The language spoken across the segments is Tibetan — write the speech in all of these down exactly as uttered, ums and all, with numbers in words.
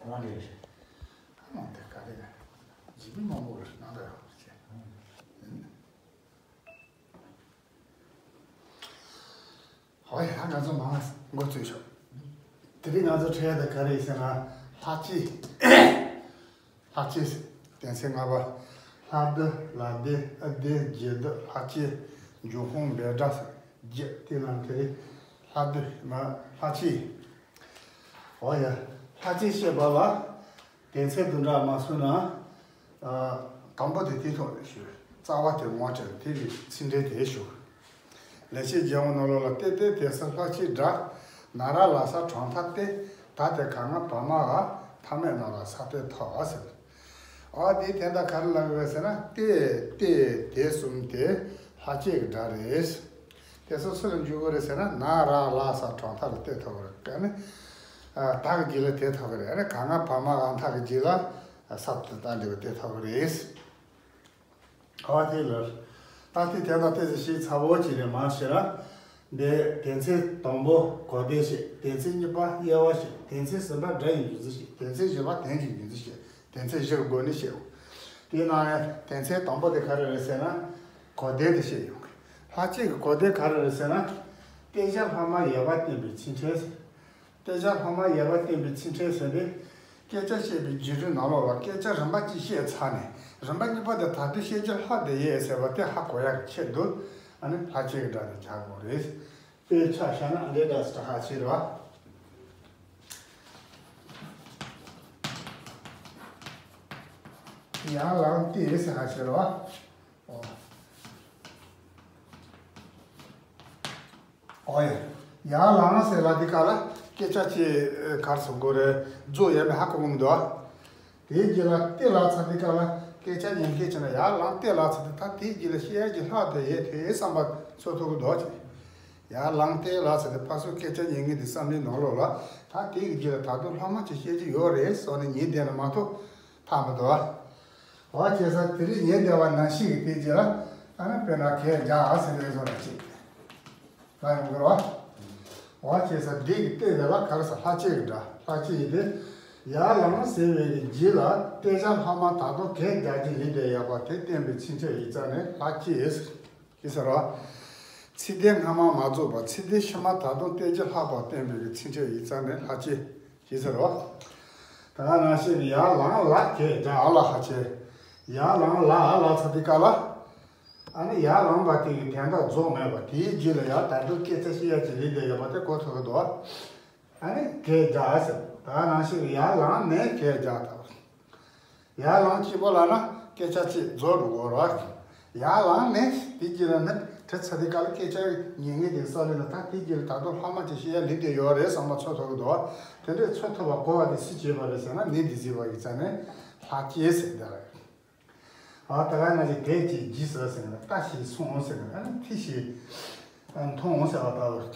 རང་རེད། ཨ་མ་དེ་ག་རེ་རེད། ཇི་པི་མང་པོ་རེད་ནང་དུ་ཡོད་རེད། ཧོ་ཡ། ང་ཚོ་མང་འགོ་ཚུགས་ཤོག་དེ་རིང་ང་ཚོ་འཕྲད་ཡ་དེ་ག་རེ་ཡིན་ཟེར་ན། ལྷ་བཅས། ལྷ་བཅས། དོན་ཚན་ལྔ་པ། ལྷ་བདུད། ལ་བདུད། ཨུ་བདུད། རྗེ་བདུད། ལྷ་བཅས། འབྱུང་ཁུངས་འབེབས་སྒྲ་ཟེར་རྒྱུ་དེ་ལ་དེ་རིང་ལྷ་བདུད་མ་ལྷ་བཅས། ཨོ་ཡ། ལྷ་བཅས་ཞེས་པ་ལ་དོན་ཚན་བདུན་ཕྲག་མ་སོང་ན། ཨ། དང་པོ་དེ་དེའི་ཐོག་ནས་ཞུ། རྩ་བ་དེ་ངོ་སྤྲད། དེ་ལས་ཚིག་འགྲེལ་དེ་ཞུ། ལེགས་བཤད་རྒྱལ་དབང་ནང་ལོགས་ལ་ཏེ་ཏེ་དེ་སུ་ལྷ་བཅས་སྒྲ། ན་ར་ལ་ས་གྲངས་མཐའ་སྟེ། ད་དེ་ག་ང་བ་མ་འ་མཐའ་མེད་རྣམས་ལ་ས་སྟེ་ཐོགས་ཟེར། ཨ། དེའི་དོན་དག་ག་རེ་ལབ་ཡོད་ཟེར་ན། ཏེ་ཏེ་དེ་གསུམ་དེ་ལྷ་བཅས་ཀྱི་སྒྲ་རེད། དེ་སོ་སོ་ལ་འཇུག་དགོས་རེད་ཟེར་ན། ན་ར་ལ་ས་གྲངས་མཐའ་ལ་སྟེ་ཐོགས་རེད། ཨ་ནི། ཨ། ད་གི་རྗེས་ལ་དེ་ཐོགས་ཀྱི་རེད། ཨ་ནི་ག་ང་བ་མ་འ་མཐའ་གི་རྗེས་ལ་ས་ཏ་འདྲ་བ་དེ་ཐོགས་ཀྱི་རེད། ཨ། དེ་ལ་ད་དེ་དེ་དང་དེ་ཚོ་ཞིག་ཚ་བོ་ཅི་རེད་མ་ཤེས་ར། འདི་དོན་ཚན་དང་པོ་གོ་བདེ་བཤད། དོན་ཚན་གཉིས་པ་དབྱེ་བ་བཤད། དོན་ཚན་གསུམ་པ་སྒྲ་ཡི་འཇུག་ཚུལ་བཤད། དོན་ཚན་བཞི་པ་དོན་གྱི་འཇུག་ཚུལ་བཤད། དོན་ཚན་བཞི་གི་སྒོ་ནས་བཤད། དེའི་ནང་ནས་དོན་ཚན་དང་པོ་དེ་ག་རེ་རེད་ཟེར་ན། གོ་བདེ་དེ་བཤད་ཡོང་གི། ལྷ་བཅས་ཀྱི་གོ་བདེ་ག་རེ་རེད་ཟེར་ན། སྟོད་སྦྱར་ལྷག་མ་ཡོད་པ་བསྟན་པའི་ཚིག་ཕྲད་ཟེར། སྟོད་སྦྱར་ལྷག་མ་ཡོད་པ་བསྟན་པའི་ཚིག་ཕྲད་ཟེར་ཏེ། སྐད་ཆ་བཤད་པའི་བརྒྱུད་རིམ་ནང་ལོགས་ལ་སྐད་ཆ་རིམ་པ་གཅིག་བཤད་ཚར་ནས། རིམ་པ་གཉིས་པ་དེ་ད་དུང་བཤད་རྒྱུ་ལྷག་བསྡད་ཡོད་ཟེར་བ་དེ་ཧ་གོ་ཡག་གི་ཆེད་དུ། ཨ་ནི་ལྷ་བཅས་ཀྱི་སྒྲ་དེ་སྦྱར་དགོས་རེད། དཔེ་ཆ་བཞག་ན་འདི་འདྲ་ཟེར་ཧ་ཆེ་རེད་བ། ཡར་ལངས་ཏེ་ཟེར་ཧ་ཆེ་རེད་བ། ཨོ། ཨོ་ཡ། ཡར་ལངས་ཟེར་ལབ་དུས་སྐབས་ལ་སྐད་ཆ་ཅིག་ག་རེ་ཟེར་དགོས་རེད། རྫོགས་ཡོད་མེད་ཧ་གོ་གི་མི་འདུག་ཨ། དེའི་རྗེས་ལ་ཏེ་ལབ་ཚར་དུས་སྐབས་ལ་སྐད་ཆ་ཉན་མཁན་བྱས་ན། ཡར་ལངས་ཏེ་ལབ་ཚར་དུས། ད་དེའི་རྗེས་ལ་བཤད་ཡག་ཅིག་ལྷག་བསྡད་ཡོད་དེ་བསམ་པ་ཚོར་ཐུབ་ཀྱི་འདུག་ཅེས། ཡར་ལངས་ཏེ་ལབ་ཚར་དུས་ཕར་ཚུར་སྐད་ཆ་ཉན་མཁན་དེ་བསམ་བློའི་ནང་ལོགས་ལ། ད་དེའི་རྗེས་ལ་ད་དུང་ལྷག་མ་ཅིག་བཤད་རྒྱུ་ཡོད་རེད་བསམ་ནས་ཉན་བསྡད་ན་མ་གཏོགས་ཐར་མི་འདུག་ཨ། འོ་བྱས་ཙང་དེ་རིང་ཉན་བསྡད་པ་ནང་བཞིན་གྱི་དེའི་རྗེས་ལ། ཨ་ནི་དཔེར་ན་གས་རྒྱག་ཟེར་བའི་བཟོ་འདྲ་ཅིག་ལ་ཡོང་གི་རེད་བ། འོ་བྱས་ཙང་འདི་གི་སྟེང་དེ་ལ་ག་རེ་ཟེར། ལྷ་བཅས་ཀྱི་སྒྲ། ལྷ་བཅས་ཡིན་ཏེ། ཡར་ལངས་ཟེར་བའི་རྗེས་ལ་སྟོད་སྦྱར་ལྷག་མ་ད་དུང་གས་རྒྱག་རྒྱུ་ལུས་བསྡད་ཡོད་པ་དེ་བསྟན་པའི་ཚིག་ཕྲད་ཡིན་ཙང་ནས་ལྷ་བཅས་ཟེར། ཅེས་ཟེར་བ། ཚིག་དོན་སྔ་མ་མ་རྫོགས་པ། ཚིག་དོན་ཕྱི་མ་ད་དུང་སྟོད་ཀྱི་ལྷག་པ་བསྟན་པའི་གི་ཚིག་ཕྲད་ཡིན་ཙང་ནས་ལྷ་བཅས་ཅེས་ཟེར་བ། ད་ག་ནང་བཞིན་ཡར་ལངས་ལ་གས་རྒྱག་ལ་ལྷ་བཅས། ཡར་ལངས་ལ་ལ་ཚར་དུས་སྐབས་ལ། ཨ་ནི་ཡར་ལངས་པ་དེ་གི་དོན་དག་རྫོགས་མེད་པ། དེའི་རྗེས་ལ་ཡང་ད་དུང་སྐད་ཆ་བཤད་ཡག་ཅིག་ལུས་བསྡད་ཡོད་པ་དེ་གོ་ཐུབ་ཀྱི་འདུག་ཨ་ནི་གས་རྒྱག་ཟེར། ད་ག་ནང་བཞིན་ཡར་ལངས་ནས་གས་རྒྱག་ལྟ་བུ། ཡར་ལངས་གཅིག་པོ་ལབ་ན་སྐད་ཆ་གཅིག་རྫོགས་འགྲོ་གི་རེད། ཡར་ལངས་ནས་དེའི་རྗེས་ལ་ནི་དེ་ཚར་དུས་སྐབས་ལ་སྐད་ཆ་ཉན་མཁན་དེ་བསམ་བློ་ལ། ད་དེའི་རྗེས་ལ་ད་དུང་ལྷག་མ་ཅིག་བཤད་ཡག་ལུས་བསྡད་ཡོད་རེད་བསམ་པ་ཚོར་ཐུབ་ཀྱི་འདུག་དེ་འདྲས་ཚོར་ཐུབ་པ་གོ་བ་དེ་སུས་བྱས་པ་རེད་ཟེར་ན། ནི་འདི་བྱས་པ་ཡིན་ཙང་ནས་ལྷ་བཅས་ཟེར་བསྡད་པ་རེད། ཨ། ད་ག་ནང་བཞིན་གས་ཀྱིས་བགྱིས་ཟེར་ཟེར་ན། ལྟ་ཞིང་སོང་ཟེར་ན། ཨ་ནི་ཐོས་ཤིང་མཐོང་ཟེར་བ་ལྟ་བུ།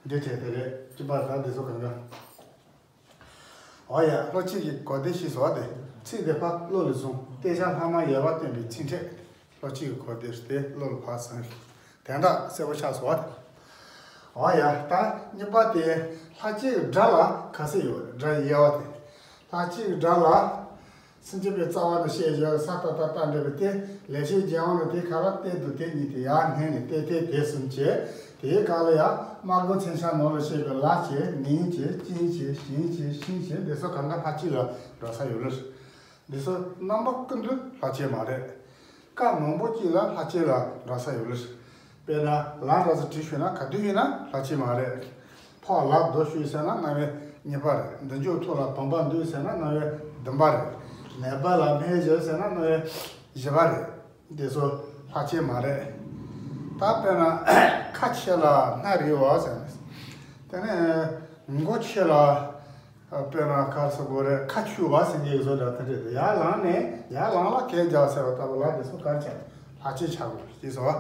འདི་བྱས་དེ་རེད། གཅིག་པ་ད་འདི་ཚོ་གང་ག་ཨོ་ཡ། ལྷ་བཅས་ཀྱི་གོ་བདེ་ཞེས་སོགས་ཏེ། ཚིག་དེ་ཕར་བློ་ལ་བཟུང་། སྟོད་སྦྱར་ལྷག་མ་ཡོད་པ་བསྟན་པའི་ཚིག་ཕྲད། ལྷ་བཅས་ཀྱི་གོ་བདེ་སྟེ་བློ་ལ་ཕར་བཟུང་། དོན་དག་གསལ་པོ་ཆགས་སོང་བ། ཨོ་ཡ། ད་གཉིས་པ་དེ་ལྷ་བཅས་ཀྱི་སྒྲ་ལ་ག་ཚོད་ཡོད། སྒྲ་ཡི་དབྱེ་བ་དེ། ལྷ་བཅས་ཀྱི་སྒྲ་ལ། སེམས་ཅན་པའི་རྩ་བ་ནས་བཤད་བཞག་ས་ཏ་བཏགས་སྟ་འདྲ་བའི་སྟེ། ལེགས་བཤད་རྒྱལ་དབང་ནས་དེ་ཁ་ལ་སྟེ་དུ་དེ་གཉིས་ཏེ། ཡར་སྣེ་ནས་སྟེ་སྟེ་དེ་གསུམ་བྱས། དེའི་སྐབས་ལ་ཡང་དམར་པོ་མཚོན་ཆ་ནང་ལ་བཤད་པའི་ལ་བྱས། ནིང་བྱས། ཅིང་བྱས། ཞིང་བྱས། ཤིང་བྱས། དེ་ཚོ་གང་ག་ལྷ་བཅས་ལ་འགྲོ་ས་ཡོད་ལ། འདི་ཚོ་རྣམ་པ་ཀུན་ཏུ་ལྷ་བཅས་མ་རེད། སྐབས་མང་པོ་ཅིག་ལ་ལྷ་བཅས་ལ་འགྲོ་ས་ཡོད་ལ། དཔེར་ན་ལ་འགྲོ་ས་བྲིས་ཞུས་ན་ག་དུས་ཡིན་ན་ལྷ་བཅས་མ་རེད། ཕོ་ལ་རྡོ་ཞུས་ཟེར་ན་རྣམ་དབྱེ་གཉིས་པ་རེད། འདི་འཇུག་ཐུག་ལ་བུམ་པ་འདུག་ཟེར་ན་རྣམ་དབྱེ་བདུན་པ་རེད། མེད་པ་ལ་མེད་བཞག་ཟེར་ན་རྣམ་དབྱེ་བཞི་པ་རེད། འདི་ཚོ་ལྷ་བཅས་མ་རེད། ད་དཔེར་ན་ཁ་ཆེ་ལ་སྣ་རིང་བ་ཟེར་ན། དེ་ནས་མགོ་ཆེ་ལ། དཔེར་ན་ག་རེ་ཟེར་དགོས་རེད། ཁ་ཆུ་བ་ཟེར་མཁན་བཟོ་འདྲ་དེ་འདྲས་དེ། ཡར་ལངས་ནས་ཡར་ལངས་ལ་གས་རྒྱག་ཟེར་བ་ལྟ་བུ་ལ་དེ་ཚོ་ག་རེ་ཆགས། ལྷ་བཅས་ཆགས་དགོས་ཅེས་ཟེར་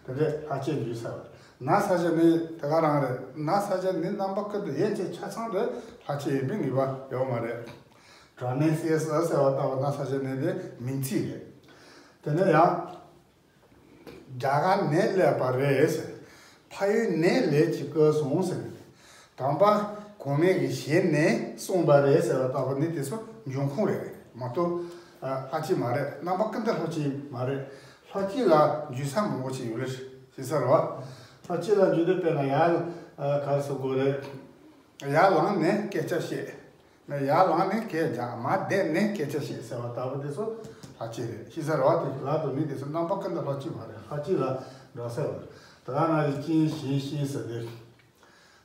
བ། དེ་འདྲས་ལྷ་བཅས་འཇུག་ཟེར་བ། ན་ས་བཅད་ནི་དེ་ག་རང་རེད། ན་ས་བཅད་ནི་རྣམ་པ་ཀུན་ཏུ་ཡན་ཆད་ཆ་ཚང་དུ་ལྷ་བཅས་ཡིན་པའི་ངེས་པ་ཡོད་མ་རེད། དྲང་གནས་སྲས་སུ་ཟེར་བ་ལྟ་བུ་ན་ས་བཅད་ནི་དེ་མིང་ཚིག་རེད། དེ་ནས་ཡང་རྒྱ་གར་ནས་སླེབས་པ་རེད་ཟེར། ཕ་ཡུལ་ནས་ལས་ཀྱིས་བསྐོས་སོང་ཟེར། དང་པ་ གོང་མའི་གི་ཞལ་ནས་གསུངས་པ་རེད་ཟེར་བ་ལྟ་བུ་ནི་དེ་ཚོ་འབྱུང་ཁུངས་རེད་མ་གཏོགས། ཨ། ལྷག་བཅས་མ་རེད། རྣམ་པ་ཀུན་ཏུ་ལྷག་བཅས་མ་རེད། ལྷག་བཅས་ལ་འཇུག་ས་མང་པོ་ཅིག་ཡོད་རེད། ཤེས་ས་རེད་བ། ལྷག་བཅས་ལ་འཇུག་དུས་དཔེར་ན་ཡར། ཨ། ག་རེ་ཟེར་དགོས་རེད། ཡར་ལངས་ནས་སྐད་ཆ་བཤད། ཡར་ལངས་ནས་སྐད་རྒྱག་མར་བསྡད་ནས་སྐད་ཆ་བཤད་ཟེར་བ་ལྟ་བུ་དེ་ཚོ་ལྷག་བཅས་རེད། ཤེས་ས་རེད་བ། དེ་ལ་དོན་ནི་དེ་ཚོ་རྣམ་པ་ཀུན་ཏུ་ལྷག་བཅས་མ་རེད། ལྷག་བཅས་ལ་འགྲོ་ས་ཡོད་རེད། ད་ག་ནང་བཞིན་ཅིན་ཞིན་ཤིན་ཟེར་དེ།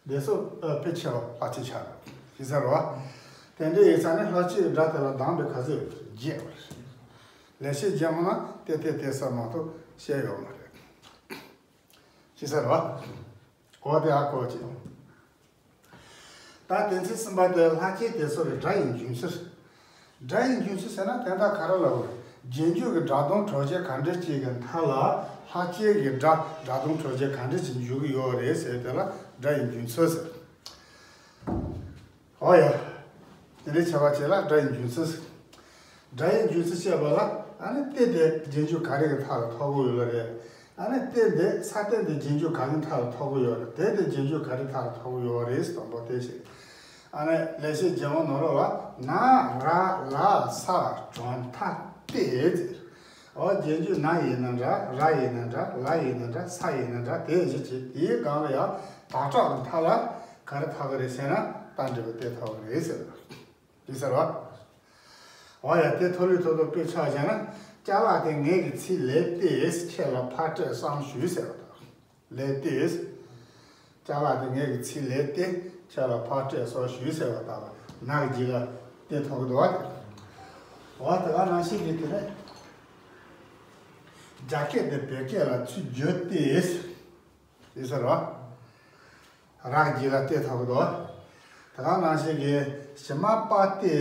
དེ་ཚོ་ཨ་ཕལ་ཆེ་བ་ལྷག་བཅས་ཆགས་རེད། ཤེས་ས་རེད་བ། དེ་འདྲ་ཡིན་ཙང་ནི་ལྷག་བཅས་ཀྱི་སྒྲ་དེ་ལ་གདམས་པའི་ག་ཚོད་བརྒྱད་ཡོད་རེད། ལེགས་བཤད་རྒྱལ་མོ་ན་ཏེ་ཏེ་ཏེ་ས་མ་གཏོགས་བཤད་ཡོད་མ་རེད། ཤེས་ས་རེད་བ། འོ་དེ་ཧ་གོ་ཅིག་ད་དོན་ཚན་གསུམ་པ་དེ་ལྷག་བཅས་དེ་ཚོ་གི་སྒྲ་ཡི་འབྱུང་ཚུལ། སྒྲ་ཡི་འབྱུང་ཚུལ་ཟེར་ན་དོན་དག་ག་རེ་ལབ་དགོས་རེད། རྗེས་འཇུག་གི་སྒྲ་གདངས་གྲོགས་བྱེད་ག་འདྲ་ཅིག་གི་མཐའ་ལ་ལྷག་བཅས་ཀྱི་སྒྲ་སྒྲ་གདངས་གྲོགས་བྱེད་ག་འདྲ་ཅིག་འཇུག་གི་ཡོད་རེད་ཟེར་དེ་ལ་སྒྲ་ཡི་འབྱུང་ཚུལ་ཟེར། འོ་ཡ། དེ་འདྲའི་བྱ་བ་བྱེད་ལ་སྒྲ་ཡི་འབྱུང་ཚུལ་ཟེར། སྒྲ་ཡི་འབྱུང་ཚུལ་བཤད་པ་ལ་ཨ་ནི་ཏེ་དེ་རྗེས་འཇུག་ག་རེ་གི་མཐའ་ལ་ཐོགས་ཀྱི་ཡོད་རེད། ཨ་ནི་ཏེ་དེ་ས་ཏེ་དེ་རྗེས་འཇུག་ག་རེ་མཐའ་ལ་ཐོགས་ཀྱི་ཡོད་རེད། དེ་དེ་རྗེས་འཇུག་ག་རེ་མཐའ་ལ་ཐོགས་ཀྱི་ཡོད་རེད་ཟེར་དང་པོ་དེ་བཤད། ཨ་ནི་ལེགས་བཤད་རྒྱལ་མོ་ནོར་བུ་ལ་ན་ར་ལ་ས་གྲོང་མཐའ་ཏེ་ཟེར། འོ་རྗེས་འཇུག་ན་ཡིན་ན་འདྲ། ར་ཡིན་ན་འདྲ། ལ་ཡིན་ན་འདྲ། ས་ཡིན་ན་འདྲ། དེ་བཞི་བྱས་དེའི་སྒང་ལ་ཡང་དག་སྒྲ་གི་མཐའ་ལ་ག་རེ་ཐོགས་ཀྱི་རེད་ཟེར་ན་རྟགས་འབྲེལ་པ་ཏེ་ཐོགས་ཀྱི་རེད་ཟེར་བ། ཡིན་ཟེར་བ། འོ་ཡ། དེ་ཐོག་ལུས་ཐོག་ཏུ་དཔེ་ཆ་བཞག་ན། ཅ་ལག་དེ་ངེད་ཀྱི་ཚེ་ལས་ཏེ། ཁྱེད་ལ་ཕར་སྤྲད་བསམ་ཞུས་ཟེར་བ་དང་། ལས་ཏེ། ཅ་ལག་དེ་ངེད་ཀྱི་ཚེ་ལས་ཏེ། ཁྱེད་ལ་ཕར་སྤྲད་བསམ་ཞུས་ཟེར་བ་དང་། ན་གི་རྗེས་ལ་ཏེ་ཐོགས་ཀྱི་འདུག་བ། འོ་དེ་ག་ནང་བཞིན་གྱི་དེ་རེད། རྒྱ་སྐད་དེ་བོད་སྐད་ལ་ཚུར་བསྒྱུར་ཏེ། ཡིན་ཟེར་བ། ར་གི་རྗེས་ལ་ཏེ་ཐོགས་ཀྱི་འདུག་དེ་ག་ནང་བཞིན་གྱི་ཕྱི་མ་པ་ཏེ།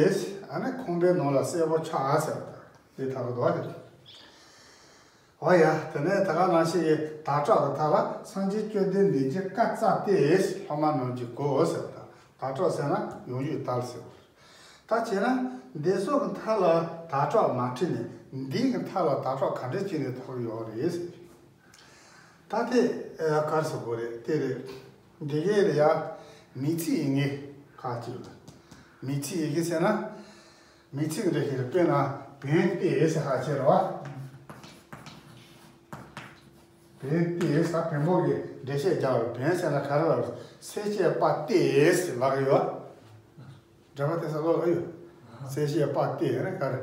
ཨ་ནི་ཁང་པའི་ནང་ལ་སེར་པོ་ཆགས་ཟེར་བ་དང་ཏེ་ཐོགས་ཀྱི་འདུག་འོ་ཡ། དེ་ནས་དེ་ག་ནང་བཞིན་གྱི་དག་སྒྲ་གི་མཐའ་ལ་སངས་རྒྱས་བཅོམ་ལྡན་འདས་ཀྱིས་བཀའ་སྩལ་ཏེ། སློབ་མ་རྣམས་ཀྱིས་གོ་ཟེར་བ་དང་། དག་སྒྲ་ཟེར་ན་ཡོངས་གཅོད་ལྟར་ཟེར་བ། ད་བྱས་ན་འདི་ཚོ་གི་མཐའ་ལ་དག་སྒྲ་མ་བྲིས་ནས་འདི་གི་མཐའ་ལ་དག་སྒྲ་ག་འདྲ་བྱས་ནས་ཐོགས་ཡོད་རེད་ཟེར། ད་དེ་ཨ་ག་རེ་ཟེར་དགོས་རེད། དེ་རེད། འདི་གའི་ལ་ཡ་མིང་ཚིག་ཡི་གེ་ཁག་ཅིག་ཡོད། མིང་ཚིག་ཡི་གེ་ཟེར་ན། མིང་ཚིག་འདྲ་ཞིག་རེད། དཔེར་ན་བན་ཏེ་ཟེར་ཁག་ཅིག་རེད་བ། བན་ཏེ་ཟེར་བོན་པོ་གི་འགྲེལ་བཤད་རྒྱག་རེད། བན་ཟེར་ན་ག་རེ་ལབ་རེད། གསལ་བྱེད་པ་སྟེ་ཟེར་ལབ་ཀྱི་ཡོད། འགྲེལ་པ་དེ་ས་ལོག་ཨ་ཡོད། གསལ་བྱེད་པ་སྟེ་ཡང་ན་ག་རེ།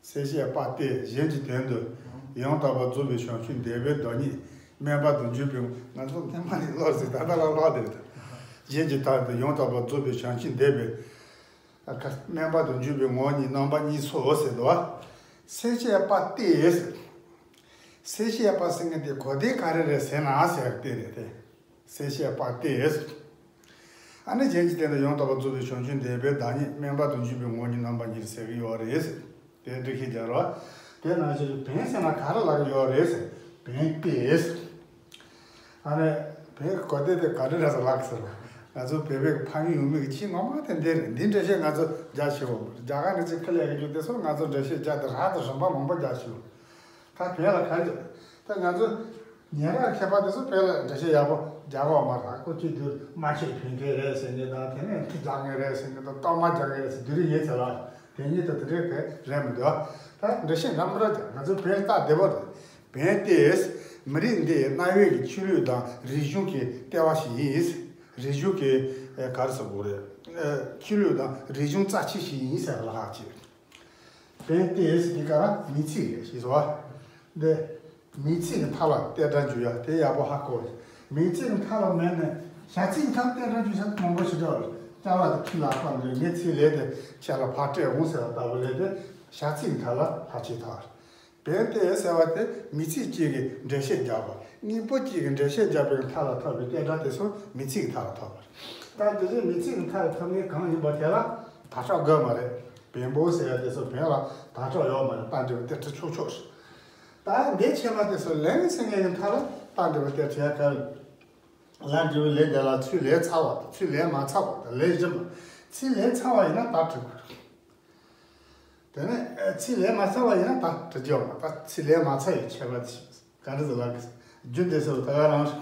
གསལ་བྱེད་པ་སྟེ་གཞན་གྱི་དོན་དུ་ཡང་དག་པར་རྫོགས་པའི་བྱང་ཆུབ་བདེན་པའི་བདག་ཉིད་སྨོན་པ་དང་འཇུག་པའི། ང་ཚོ་སྔན་མ་ནས་ཀློག་ཟིན། ད་ལྟ་ལ་ཀློག་བསྡད་ཡོད། གཞན་གྱི་དོན་དུ་ཡང་དག་པར་རྫོགས་པའི་བྱང་ཆུབ་བདེན་པའི། སྨོན་པ་དང་འཇུག་པའི་ངོ་བོ་ཉིད་རྣམ་པ་གཉིས་སོ་ཟེར་འདུག་བ། གསལ་བྱེད་པ་སྟེ། གསལ་བྱེད་པ་ཟེར་མཁན་དེ་གོ་དོན་ག་རེ་རེད་ཟེར་ན་ཟེར་སྟེ་རེད་དེ། གསལ་བྱེད་པ་སྟེ། ཨ་ནི་གཞན་གྱི་དོན་དུ་ཡང་དག་པར་རྫོགས་པའི་བྱང་ཆུབ་བདེན་པའི་བདག་ཉིད་སྨོན་པ་དང་འཇུག་པའི་ངོ་བོ་ཉིད་རྣམ་པ་གཉིས་ཟེར་གྱི་ཡོད་རེད་ཟེར། དེ་འགྲེལ་བཤད་རྒྱག་རོགས། དེ་ནང་བཞིན་བན་ཟེར་ན་ག་རེ་ལབ་ཀྱི་ཡོད་རེད་ཟེར། བན་ཏེ་ཟེར། ཨ་ནི་བོད་ཀྱི་གོ་དོན་དེ་ག་འདྲ་རེད་ཟེར་ལབ་ཟེར། ང་ཚོ་བོད་པའི་ཕ་ཡུལ་ཡུལ་མི་གི་ཆེས་ངོ་མ་དེ་འདི་རེད། འདི་འགྲེལ་བཤད་ང་ཚོ་རྒྱག་ཤེས་བོ། རྒྱ་གར་ནས་ཚིག་ཁ་ལས་ཀྱི་རྒྱུ་དེ་ཚོ་ང་ཚོ་འགྲེལ་བཤད་རྒྱག་དེ་རག་དེ་རིམ་པ་མང་པོ་རྒྱག་ཤེས་བོ། ད་བོད་ལ་ག་རེ་ད་ང་ཚོ་ཉེ་རབས་མཁས་པ་དེ་ཚོ་བོད་ལ་འགྲེལ་བཤད་ཡག་པོ་རྒྱག་གོ་མ་རེད། ཁོ་ཚོས་དུས་སྨྲ་བྱེད་ཕན་མཁན་རེད་ཟེར་མཁན་དང་། དེ་ནས་མཐུ་རྒྱག་མཁན་རེད་ཟེར་མཁན་དང་། གཏོར་མ་རྒྱག་མཁན་རེད་ཟེར། དེ་རིགས་ཡིན་ཚེ་ལ་དེ་ཉིད་དུ་དེ་འདྲའི་ག་རེ་མི་འདུག་ད་འགྲེལ་བཤད་འདྲ་མི་འདྲ་རྒྱག་ང་ཚོ་བོད་ལ་རྟགས་བདེ་པོ་རེད། བན་ཏེ། མི་རིགས་འདི་གནའ་བོའི་གི་ཆོས་ལུགས་དང་རིག་གཞུང་གི་ལྟེ་བ་ཞིག་ཡིན། རིག་གཞུང་གི་ཨེ་ག་རེ་ཟེར་དགོས་རེད། ཨེ་ཆོས་ལུགས་དང་རིག་གཞུང་རྩ་ཆེ་ཞིག་ཡིན་ཟེར་བ་ལ་ཧ་ཅིག་བན་ཏེ་ཟེར་གྱི་ག་ར་མིང་ཚིག་རེད་ཞེས་སོ། འདི་མིང་ཚིག་གི་མཐའ་ལ་ཏེ་སྒྲ་འཇུག་ཡ་དེ་ཡག་པོ་ཧ་གོ། མིང་ཚིག་གི་མཐའ་ལ་མེད་ནས་བྱ་ཚིག་གི་མཐའ་ལ་ཏེ་སྒྲ་འཇུག་ས་མང་པོ་ཞིག་འདྲ་བ་རེད། ཅ་ལག་དེ་ཁྱི་ལ་ཕར་འདྲེན། ངའི་ཚེ་ལས་དེ་ཁྱེད་ལ་ཕར་སྤྲད་འོང་ཟེར་བ་ལྟ་བུ་ལས་དེ་བྱ་ཚིག་གི་མཐའ་ལ་ལྷག་བཅས་ཐལ། བན་ཏེ་ཟེར་བ་དེ་མིང་ཚིག་གཅིག་གི་འགྲེལ་བཤད་རྒྱག་པ། དངོས་པོ་གཅིག་གི་འགྲེལ་བཤད་རྒྱག་པའི་མཐའ་ལ་ཐོགས་པའི་ཏེ་སྒྲ་དེ་ཚོ་མིང་ཚིག་གི་མཐའ་ལ་ཐོགས་པ་རེད། ད་དེ་ཚོའི་མིང་ཚིག་གི་མཐའ་ལ་ཐོགས་མཁན་གང་ཡིན་པ་དེ་ལ་དག་སྒྲ་དགོས་མ་རེད། བོན་པོ་ཟེར་ཡ་དེ་ཚོ་བོན་ལ་དག་སྒྲ་ཡོད་མ་རེད། རྟགས་འགྲེལ་པ་དེ་ཁྲིད་ཆོག་ཆོག་རེད། ད་འདི་ཕྱི་མ་དེ་ཚོ་ལན་ཟེར་མཁན་གྱི་མཐའ་ལ་རྟགས་འགྲེལ་པ་དེ་ཁྲིད་ཡ་ག་རེ། ལན་འགྲེལ་པའི་ལན་དེ་ལ་ཚུར་ལན་ཚར་བ་དང་ཚུར་ལན་མ་ཚར་བ་དང་ལན་གཞན་པ། ཚུར་ལན་ཚར་བ་ཡིན་ན་དག་ཁྲིད་དགོས། དེ་ནས་ཚིག་ལན་མ་ཚར་བ་ཡིན་ན་ད་དྲི་རྒྱུ་ཡོད་མ་རེད། ད་ཚིག་ལན་མ་ཚར་བའི་ཁྱད་པར་དེ་ག་འདྲ་ཟེར་ལབ་གི། རྒྱུ་འདི་ཚོ་ད་ག་རང་རེད།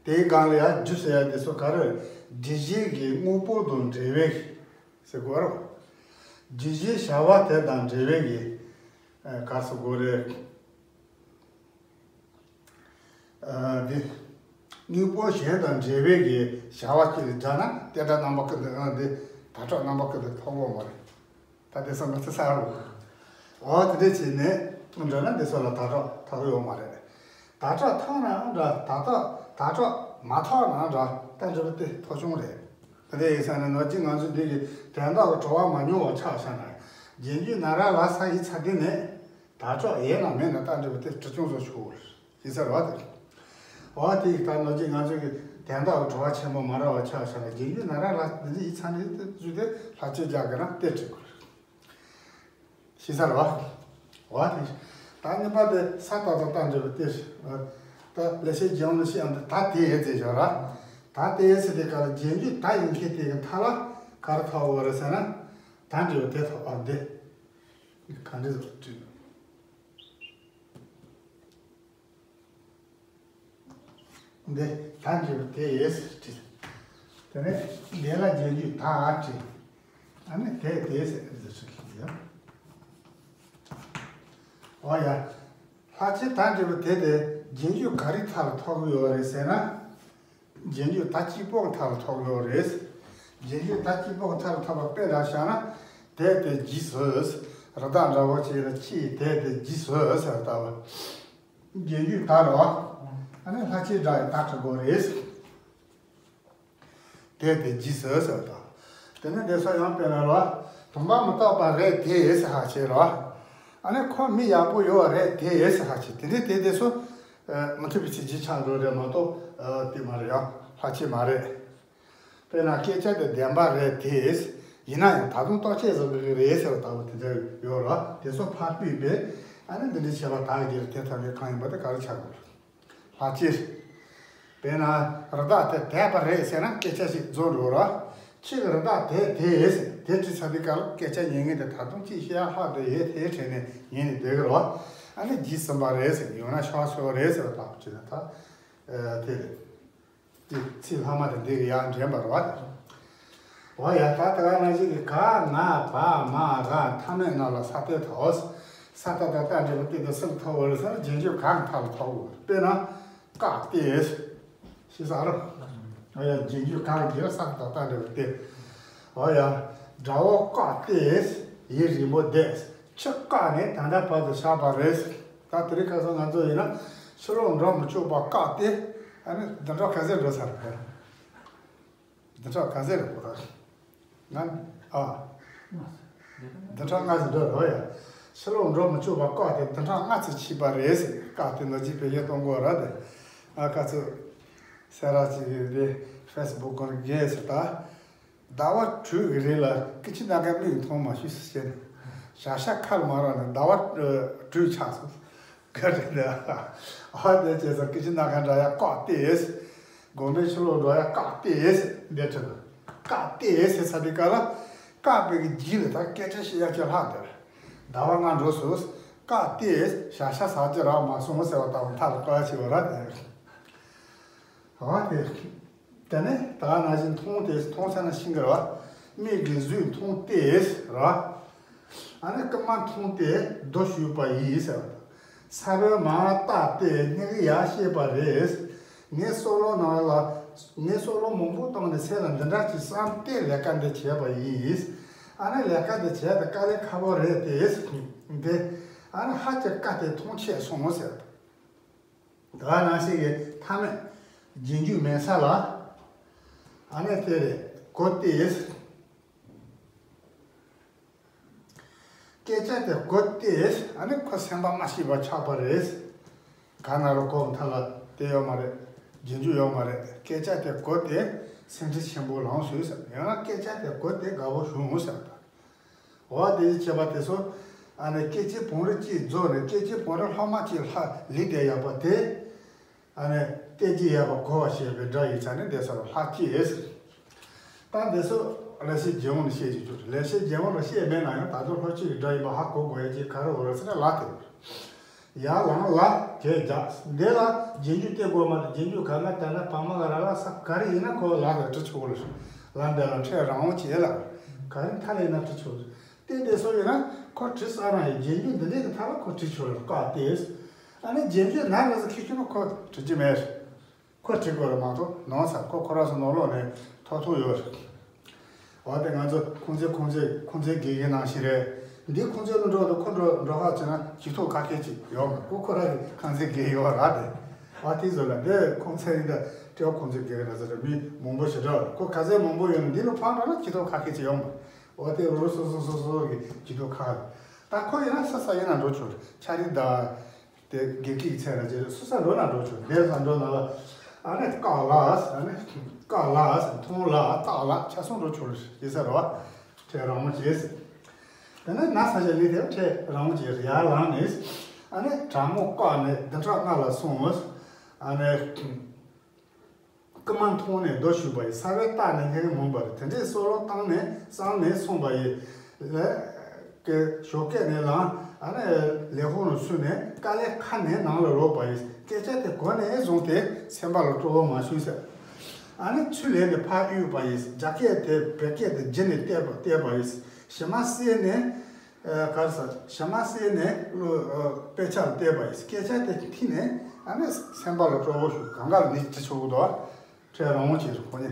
དེའི་སྒང་ལ་ཡང་རྒྱུ་ཟེར་ཡ་དེ་ཚོ་ག་རེ། སྒྲིབ་བྱེད་ཀྱི་དངོས་པོ་དང་འབྲེལ་བའི་ཟེར་དགོས་རེད། སྒྲིབ་བྱེད་བྱ་བ་དེ་དང་འབྲེལ་བའི་གི་ཨ་ག་ཟེར་དགོས་རེད། ཨ་འདི་དངོས་པོ་གཞན་དང་འབྲེལ་བའི་གི་བྱ་བ་གཅིག་ལ་སྦྱར་ན་དེ་འདྲ་རྣམ་པ་ཀུན་ཏུ་ཨ་འདི་དག་སྒྲ་རྣམ་པ་ཀུན་ཏུ་ཐོབ་ཀྱི་ཡོད་མ་རེད། ད་དེ་ཚོ་ང་ཚོ་གསལ་པོ། འོ་དེ་འདྲ་བྱས་ནས་འགྲོ་ན་འདི་ཚོ་ལ་དག་སྒྲ་ཐོབ་ཀྱི་ཡོད་མ་རེད། དག་སྒྲ་ཐོབ་ན་འདྲ་དག་སྒྲ་དག་སྒྲ་མ་ཐོབ་ན་འདྲ་རྟ་མགྲིན་པ་དེ་ཐོབ་བྱུང་རེད། དེ་འདྲ་ཡིན་ཙང་ནས་ནོར་གྱི་ང་ཚོ་འདི་གི་དོན་དག་གི་གྲོལ་བ་མ་མྱོང་བ་ཆགས་བཞག་ན། རྗེས་འཇུག་ན་ར་ལ་ས་ཡི་ཚ་འདི་ནས་དག་སྒྲ་ཡས་ན་མེད་ན་རྟ་མགྲིན་པ་དེ་གྲུབ་བྱུང་བཟོ་ཆོག་གི་རེད། ཡིན་ས་རེད་བ་དེ། འོ་དེ་ཡིས་ད་ནོར་གྱི་ང་ཚོ་གི་དོན་དག་གི་གྲོལ་བ་ཆེན་པོ་མ་ར་བ་ཆགས་བཞག་ན་རྗེས་འཇུག་ན་ར་ལ་འདི་ཚོ་ཡི་ཚ་ནི་དེ་བཟོས་ཏེ་ལྷག་བཅས་རྒྱག་དགོས་ན་དེ་འགྲིག་གི་རེད། ཤེས་ཚར་བ། འོ་དེ། ད་གཉིས་པ་དེ་ས་ཏ་དང་རྟ་མགྲིན་པ་དེ། ད་ལེགས་བཤད་ལྗོན་དབང་ནས་བཤད་ཡང་ད་དེ་ཡས་ཟེར་བཞག་ར། ད་དེ་ཡས་ཟེར་དེ་ག་ལ་རྗེས་འཇུག་ད་ཡིན་མཁན་དེ་གི་མཐའ་ལ་ག་རེ་ཐོབ་ཡོད་རེད་ཟེར་ན། ད་མགྲིན་པ་དེ་ཐོབ་པ་འདི། ག་འདྲ་ཟེར་བྲིས་ནས། འདི་ད་འདྲ་དེ་ཡས་བྲིས། དེ་ནས་འདི་ལ་རྗེས་འཇུག་ད་བྲིས། ཨ་ནི་དེ་དེ་ཟེར་ཟེར་ཟེར་ཡ། ཨོ་ཡ། ལྷག་བཅས་ད་འདྲ་བོ་དེ་དེ་རྗེས་འཇུག་ག་རེའི་མཐའ་ལ་ཐོབ་ཀྱི་ཡོད་རེད་ཟེར་ན། རྗེས་འཇུག་ད་གཅིག་པོའི་མཐའ་ལ་ཐོབ་ཀྱི་ཡོད་རེད། རྗེས་འཇུག་ད་གཅིག་པོའི་མཐའ་ལ་ཐོབ་པ་དཔེ་འདྲ་བཞག་ན། དེ་དེ་རྗེས་སུ། རི་དྭགས་འདྲ་བོ་ཅིག་ལ་ཅི་དེ་དེ་རྗེས་སུ་ཟེར་བ་ལྟ་བུ། རྗེས་འཇུག་ད་རེད་བ། ཨ་ནི་ལྷག་བཅས་སྒྲ་ཡི་ད་འགྲིག་གི་རེད། དེ་དེ་རྗེས་སུ་ཟེར་བ་དང་། དེ་ནས་དེ་ཚོ་ཡང་དཔེར་ན་རོ། དུམ་པ་མི་རྟག་པ་རེད་དེ་ཟེར་ཧ་ཆེ་རོ། ཨ་ནི་ཁོ་མི་ཡག་པོ་ཡོད་རེད་དེ་ཟེར་ཧ་ཆེ་དེ་འདྲའི་དེ་དེ་ཚོ། མི་འཐད་པའི་ཚིག་གཅིག་ཆགས་འགྲོ་རེད་མ་གཏོགས་དེ་མ་རེད་ཡང་ལྷག་བཅས་མ་རེད། དཔེར་ན་སྐད་ཆ་དེ་བདེན་པ་རེད་དེ། ཡིན་ན་ཡང་ད་དུང་རྟོག་བཅས་བཟོ་དགོས་ཀྱི་རེད་ཟེར་བ་ལྟ་བུ་དེ་འདྲ་ཡོད་རོ། དེ་ཚོ་ཕར་ཕུད་པས་ཨ་ནི་འདི་འདྲའི་བྱས་པ་དག་གི་རེད་དེ་ཐམས་ཅད་གང་ཡིན་པ་དེ་ག་རེ་ཆགས་དགོས། ལྷག་བཅས། དཔེར་ན། རི་དྭགས་དེ་དེད་པ་རེད་ཟེར་ན་སྐད་ཆ་ཞིག་རྫོགས་འགྲོ་ར། ཁྱེད་ཀྱི་རི་དྭགས་དེད་དེ་ཟེར་དེ་དྲི་ཚ་དེ་ག་ལ་སྐད་ཆ་ཉན་མཁན་དེ་ད་དུང་ཅིག་བཤད་ཡ་ལྷག་དེ་ཡོད་དེ་དྲན་ནས་ཉན་ནས་བསྡད་གི་ར། ཨ་ནི་རྗེས་ཟིན་པ་རེད་ཟེར་ཡང་ན་ཤག་ཤོག་རེད་ཟེར་བ་དག་བྱས་ན་ད། དེ་རེད། དེ་ཚིག་ལྷག་མ་དེ་འདི་གི་ཡང་འདྲེན་པ་རེད་བ། འོ་ཡ་ད་དེ་ག་ནང་བཞིན་གྱི་ག་ང་བ་མ་ག་མཐའ་མེད་རྣམས་ལ་ས་ཏེ་ཐོག་ས་ཏ་དང་རྟ་འདྲེ་བོ་སྟེ་དང་སེམས་ཐོག་བོ་རེད་ཟེར་ན་རྗེས་འཇུག་ག་མཐའ་ལ་ཐོག་བོ་དཔེར་ན་བཀག་སྟེ། ཤེས་ས་རོ། འོ་ཡ་རྗེས་འཇུག་ག་གི་ས་ཏ་དང་རྟ་འདྲེ་བོ་སྟེ། འོ་ཡ་དགྲ་བོ་བཀག་སྟེ་ཡུན་རིང་པོ་བསྡད། ཁྱི་བཀག་ནས་ད་ལྟ་བར་དུ་བཞག་པ་རེད། ད་དེ་རིང་ཁ་སང་ང་ཚོ་ཡིན་ན་ཕྱི་ལོགས་འགྲོ་མི་ཆོག་པ་བཀག་སྟེ་ཨ་ནི་བདུན་ཕྲག་ག་ཚོད་འགྲོ་ཚར་རེད། བདུན་ཕྲག་ག་ཚོད་རེད་གོ་ད། ང་ཨ། བདུན་ཕྲག་ལྔ་ཞིག་འགྲོ་རོགས་ཡ། ཕྱི་ལོགས་འགྲོ་མི་ཆོག་པ་བཀག་སྟེ་བདུན་ཕྲག་ལྔ་ཙམ་ཕྱིན་པ་རེད་ཟེར་བཀག་སྟེ་ནོར་གྱིས་བེད་སྤྱོད་གཏོང་དགོས་ར་དེ། ང་ཁ་ཚོད་སེ་ར་ཅིག་གི་དེ་ཧྥེ་སི་བུག་གི་རྒྱན་ཟེར་ད། ཟླ་བ་དྲུག་གི་རིང་ལ་སྐད་ཅིག་སྣ་ཁ་མིག་མཐོང་མ་ཤེས་སུ་བྱས་ནས་ཞག་ཤ་ཁ་ལ་མ་རག་ནས་ཟླ་བ་དྲུག་ཆགས་སོང་། ག་རེ་འདི་ཨ་དེ་བྱས་ཙང་སྐད་ཅིག་སྣ་ཁ་འདྲ་ཡ་བཀག་སྟེ་དགོན་པའི་ཕྱི་ལོགས་འགྲོ་ཡ་བཀག་སྟེ་འདི་ཁྲིད་བཀག་སྟེ་ཟེར་ཚར་དུས་སྐབས་ལ་བཀག་པའི་གི་རྗེས་ལ་ད་སྐད་ཆ་བཤད་ཡ་ཅིག་ལྷག་འདུག་ཟླ་བ་ལྔ་འགྲོ་སོང་། བཀག་སྟེ་ཞག་ཤ་ཟ་རྒྱུ་རག་མ་སོང་ཟེར་བ་ལྟ་བུ་མཐའ་ལ་བཀག་ཡ་ཅིག་ཡོད་ར་དེ། འོ་དེ། དེ་ནས་ད་ག་ནང་བཞིན་མཐོང་སྟེ་མཐོང་ས་ན་ཤིང་གི་ར། མིག་གིས་གཟུགས་མཐོང་སྟེ་ར། ཨ་ནི་རྐུན་མ་མཐོང་སྟེ་རྡོ་གཞུས་པ་ཡིས་ཟེར་བ་དང་། ས་བོན་མར་བཏབ་སྟེ་སྙིང་གི་ཡར་བཤད་པ་རེད། ངའི་སྲོག་ལོ་ནང་ལ་ངའི་སྲོག་ལོ་མང་པོ་བཏང་ནས་སེམས་ལ་འདི་འདྲ་ཅིག་བསམ་སྟེ་ལས་ཀ་འདི་བྱས་པ་ཡིན། ཨ་ནི་ལས་ཀ་འདི་བྱས་ཏེ་དཀའ་ལས་ཁག་པོ་རེད་དེ། དེ་ཨ་ནི་ཧ་ཅང་དཀའ་སྟེ་མཐོང་ཆད་སོང་ཟེར། དེ་ག་ནང་བཞིན་གྱི་མཐའ་མེད་རྗེས་འཇུག་མེད་ས་ལ། ཨ་ནི་དེ་རེད་གོ་སྟེ། སྐད་ཆ་དེ་གོ་སྟེ་ཨ་ནི་ཁོ་སེམས་པ་མ་སྐྱིད་པ་ཆགས་པ་རེད། ག་ན་རོ་གོ་མཐའ་ལ་དེ་ཡོད་མ་རེད། རྗེས་འཇུག་ཡོད་མ་རེད། སྐད་ཆ་དེ་གོ་སྟེ་སེམས་ཁྲལ་ཆེན་པོ་ལངས་སོང་ཟེར། ཡང་ན་སྐད་ཆ་དེ་གོ་སྟེ་དགའ་བོ་བྱུང་ཟེར་བ་དང་། འོ་དེ་བྱས་པ་དེ་ཚོ། ཨ་ནི་སྐད་ཅིག་བང་རིམ་གཅིག་རྫོགས་ནས་སྐད་ཅིག་བང་རིམ་ལྷག་མ་གཅིག་ལྷག་ལུས་བསྡད་ཡོད་པ་དེ། ཨ་ནི་གཏད་རྒྱུ་ཡོད་པ་གོ་བ་ཞེས་པའི་སྒྲ་ཡིན་ཙང་ནི་འདི་ཚོ་ལ་ལྷག་བཅས་ཟེར། ད་འདི་ཚོ་ལེགས་བཤད་རྒྱལ་དབང་ནས་བཤད་ཀྱི་ཆོག་རེད། ལེགས་བཤད་རྒྱལ་དབང་ལ་བཤད་མེད་ན་ཡང་ད་དུང་ལྷག་བཅས་ཀྱི་སྒྲ་ཡིན་པ་ཧ་གོ་དགོས་ཡ་གཅིག་ག་རེ་འོ་རེད་ཟེར་ན་ལ་དེ་རེད། ཡར་ལངས་ལ་གས་རྒྱག་འདི་ལ་རྗེས་འཇུག་སྟེར་དགོས་མ་རེད། རྗེས་འཇུག་ག་ང་ད་ན་བ་མ་ག་ར་ལ་ས་ག་རེ་ཡིན་ན་ཁོ་ལ་ལ་འབྲི་ཆོག་ལ། ལ་འདི་ལ་ཕྲད་རང་དབང་བྱེད་ལ། ག་རེ་མཐའ་ལ་ཡིན་ན་འབྲི་ཆོག་ལ། དེ་འདི་སོ་ཡིན་ན་ཁོ་བྲིས་ས་རང་ཡིན། རྗེས་འཇུག་འདི་འདྲའི་གི་མཐའ་ལ་ཁོ་བྲིས་ཆོག་ལ་བཀག་སྟེ། ཨ་ནི་རྗེས་འཇུག་ན་རེ་ཟ་ཁྱི་ཁྱི་ན་ཁོ་བྲིས་ཀྱི་མེད། ཁོ་བྲིས་དགོས་རེད་མ་གཏོགས་ནང་ས་ཁོ་ཁོ་རང་ཚོ་ནང་ལོགས་ནས་ཐོག་ཐུག་ཡོད་རེད། འོ་དེ་ང་ཚོ་ཁུང་ཙེ་ཁུང་ཙེ་ཁུང་ཙེ་དགེ་རྒན་ནང་བཞིན་རེད། འདི་ཁུང་ཙེ་ལ་འགྲོ་དང་ཁོ་འགྲོ་འགྲོ་ཁ་བྱས་ན་ཅི་ཐུབ་ཁ་སྐད་ཅིག་ཡོད་མ་རེད། ཁོ་ཁོ་རང་གི་ཁང་ཚན་དགེ་ཡོད་ར་དེ། འོ་དེ་ཚོ་ལ་འདི་ཁུང་ཙེ་ཡིན་ད་སྤྲེའུ་ཁུང་ཙེ་དགེ་རྒན་ན་ཚོ་རེད། མི་མང་པོ་ཞེ་དྲག་རེད། ཁོ་ག་ཚད་མང་པོ་ཡོད་ན་འདི་ལ་ཕར་འགྲོ་ན་ཅི་ཐུབ་ཁ་སྐད་ཅིག་ཡོད་མ་རེད། འོ་དེ་རུ་སོ་སོ་སོ་སོ་གི་ཅི་ཐུབ་ཁ་རེད། ད་ཁོ་ཡིན་ན་ས་ས་ཡིན་ན་འགྲོ་ཆོག་རེད། ཆ་རིག་ད། དེ་དགེ་སྐྱིད་ཚེ་ར་རྗེ་སུ་ས་འགྲོ་ན་འགྲོ་ཆོག་དེ་ས་འགྲོ་ན་ལ་ཨ་ནི་ཀ་ལ་ཨ་ནི་ཀ་ལ་མཐོང་ལ་ལྟ་ལ་ཆ་སོང་འགྲོ་ཆོག་ཡེ་ས་རོ་ཁྲེ་རང་མོ་བྱེད། དེ་ནས་ན་ས་ཆ་ལི་དེ་ཁྲེ་རང་མོ་བྱེད་ཡར་ལངས་ནས་ཨ་ནི་དྲང་མོ་ཀ་ནས་བདུན་ཕྲག་ལྔ་ལ་སོང་ཨ་ནི། རྐུན་མ་མཐོང་ནས་རྡོ་གཞུས་པ་ཡི། ས་བས་བཏགས་ནས་སྙེག་མུན་པར། དེ་འདྲའི་སྲོག་ལོ་བཏང་ནས་བསམ་ནས་སོང་བ་ཡི། ལས་ཀྱི་ཞོགས་སྐད་ནས་ལངས་ཨ་ནི་ལས་ཁུངས་ལ་ཚུད་ནས་དཀའ་ལས་ཁ་ནས་ནང་ལ་ལོག་པ་ཡི། སྐད་ཆ་དེ་གོ་ནས་བཟུང་སྟེ་སེམས་པ་ལ་སྤྲོ་བོ་མ་བྱུང་ཟེར། ཨ་ནི་ཚུར་ལེན་ནས་ཕར་གཡུགས་པ་ཡི། རྒྱ་སྐད་དེ་བོད་སྐད་དེ་བརྗེས་ནས་བལྟས་པ་བལྟས་པ་ཡི། ཞི་མ་བསད་ནས། ཨ་ག་རེ་ཟ། ཞི་མ་བསད་ནས་བློ་ཨ་དཔེ་ཆ་ལ་བལྟས་པ་ཡིན། སྐད་ཆ་དེ་ཐིག་ནས་ཨ་ནི་སེམས་པ་ལ་སྤྲོ་བོ་ཞུགས། གང་ག་ལ་ནི་ཅི་ཆོག་གི་འདུག་ཁྲལ་རང་དབང་བྱེད་རོགས་ཁོ་ནི།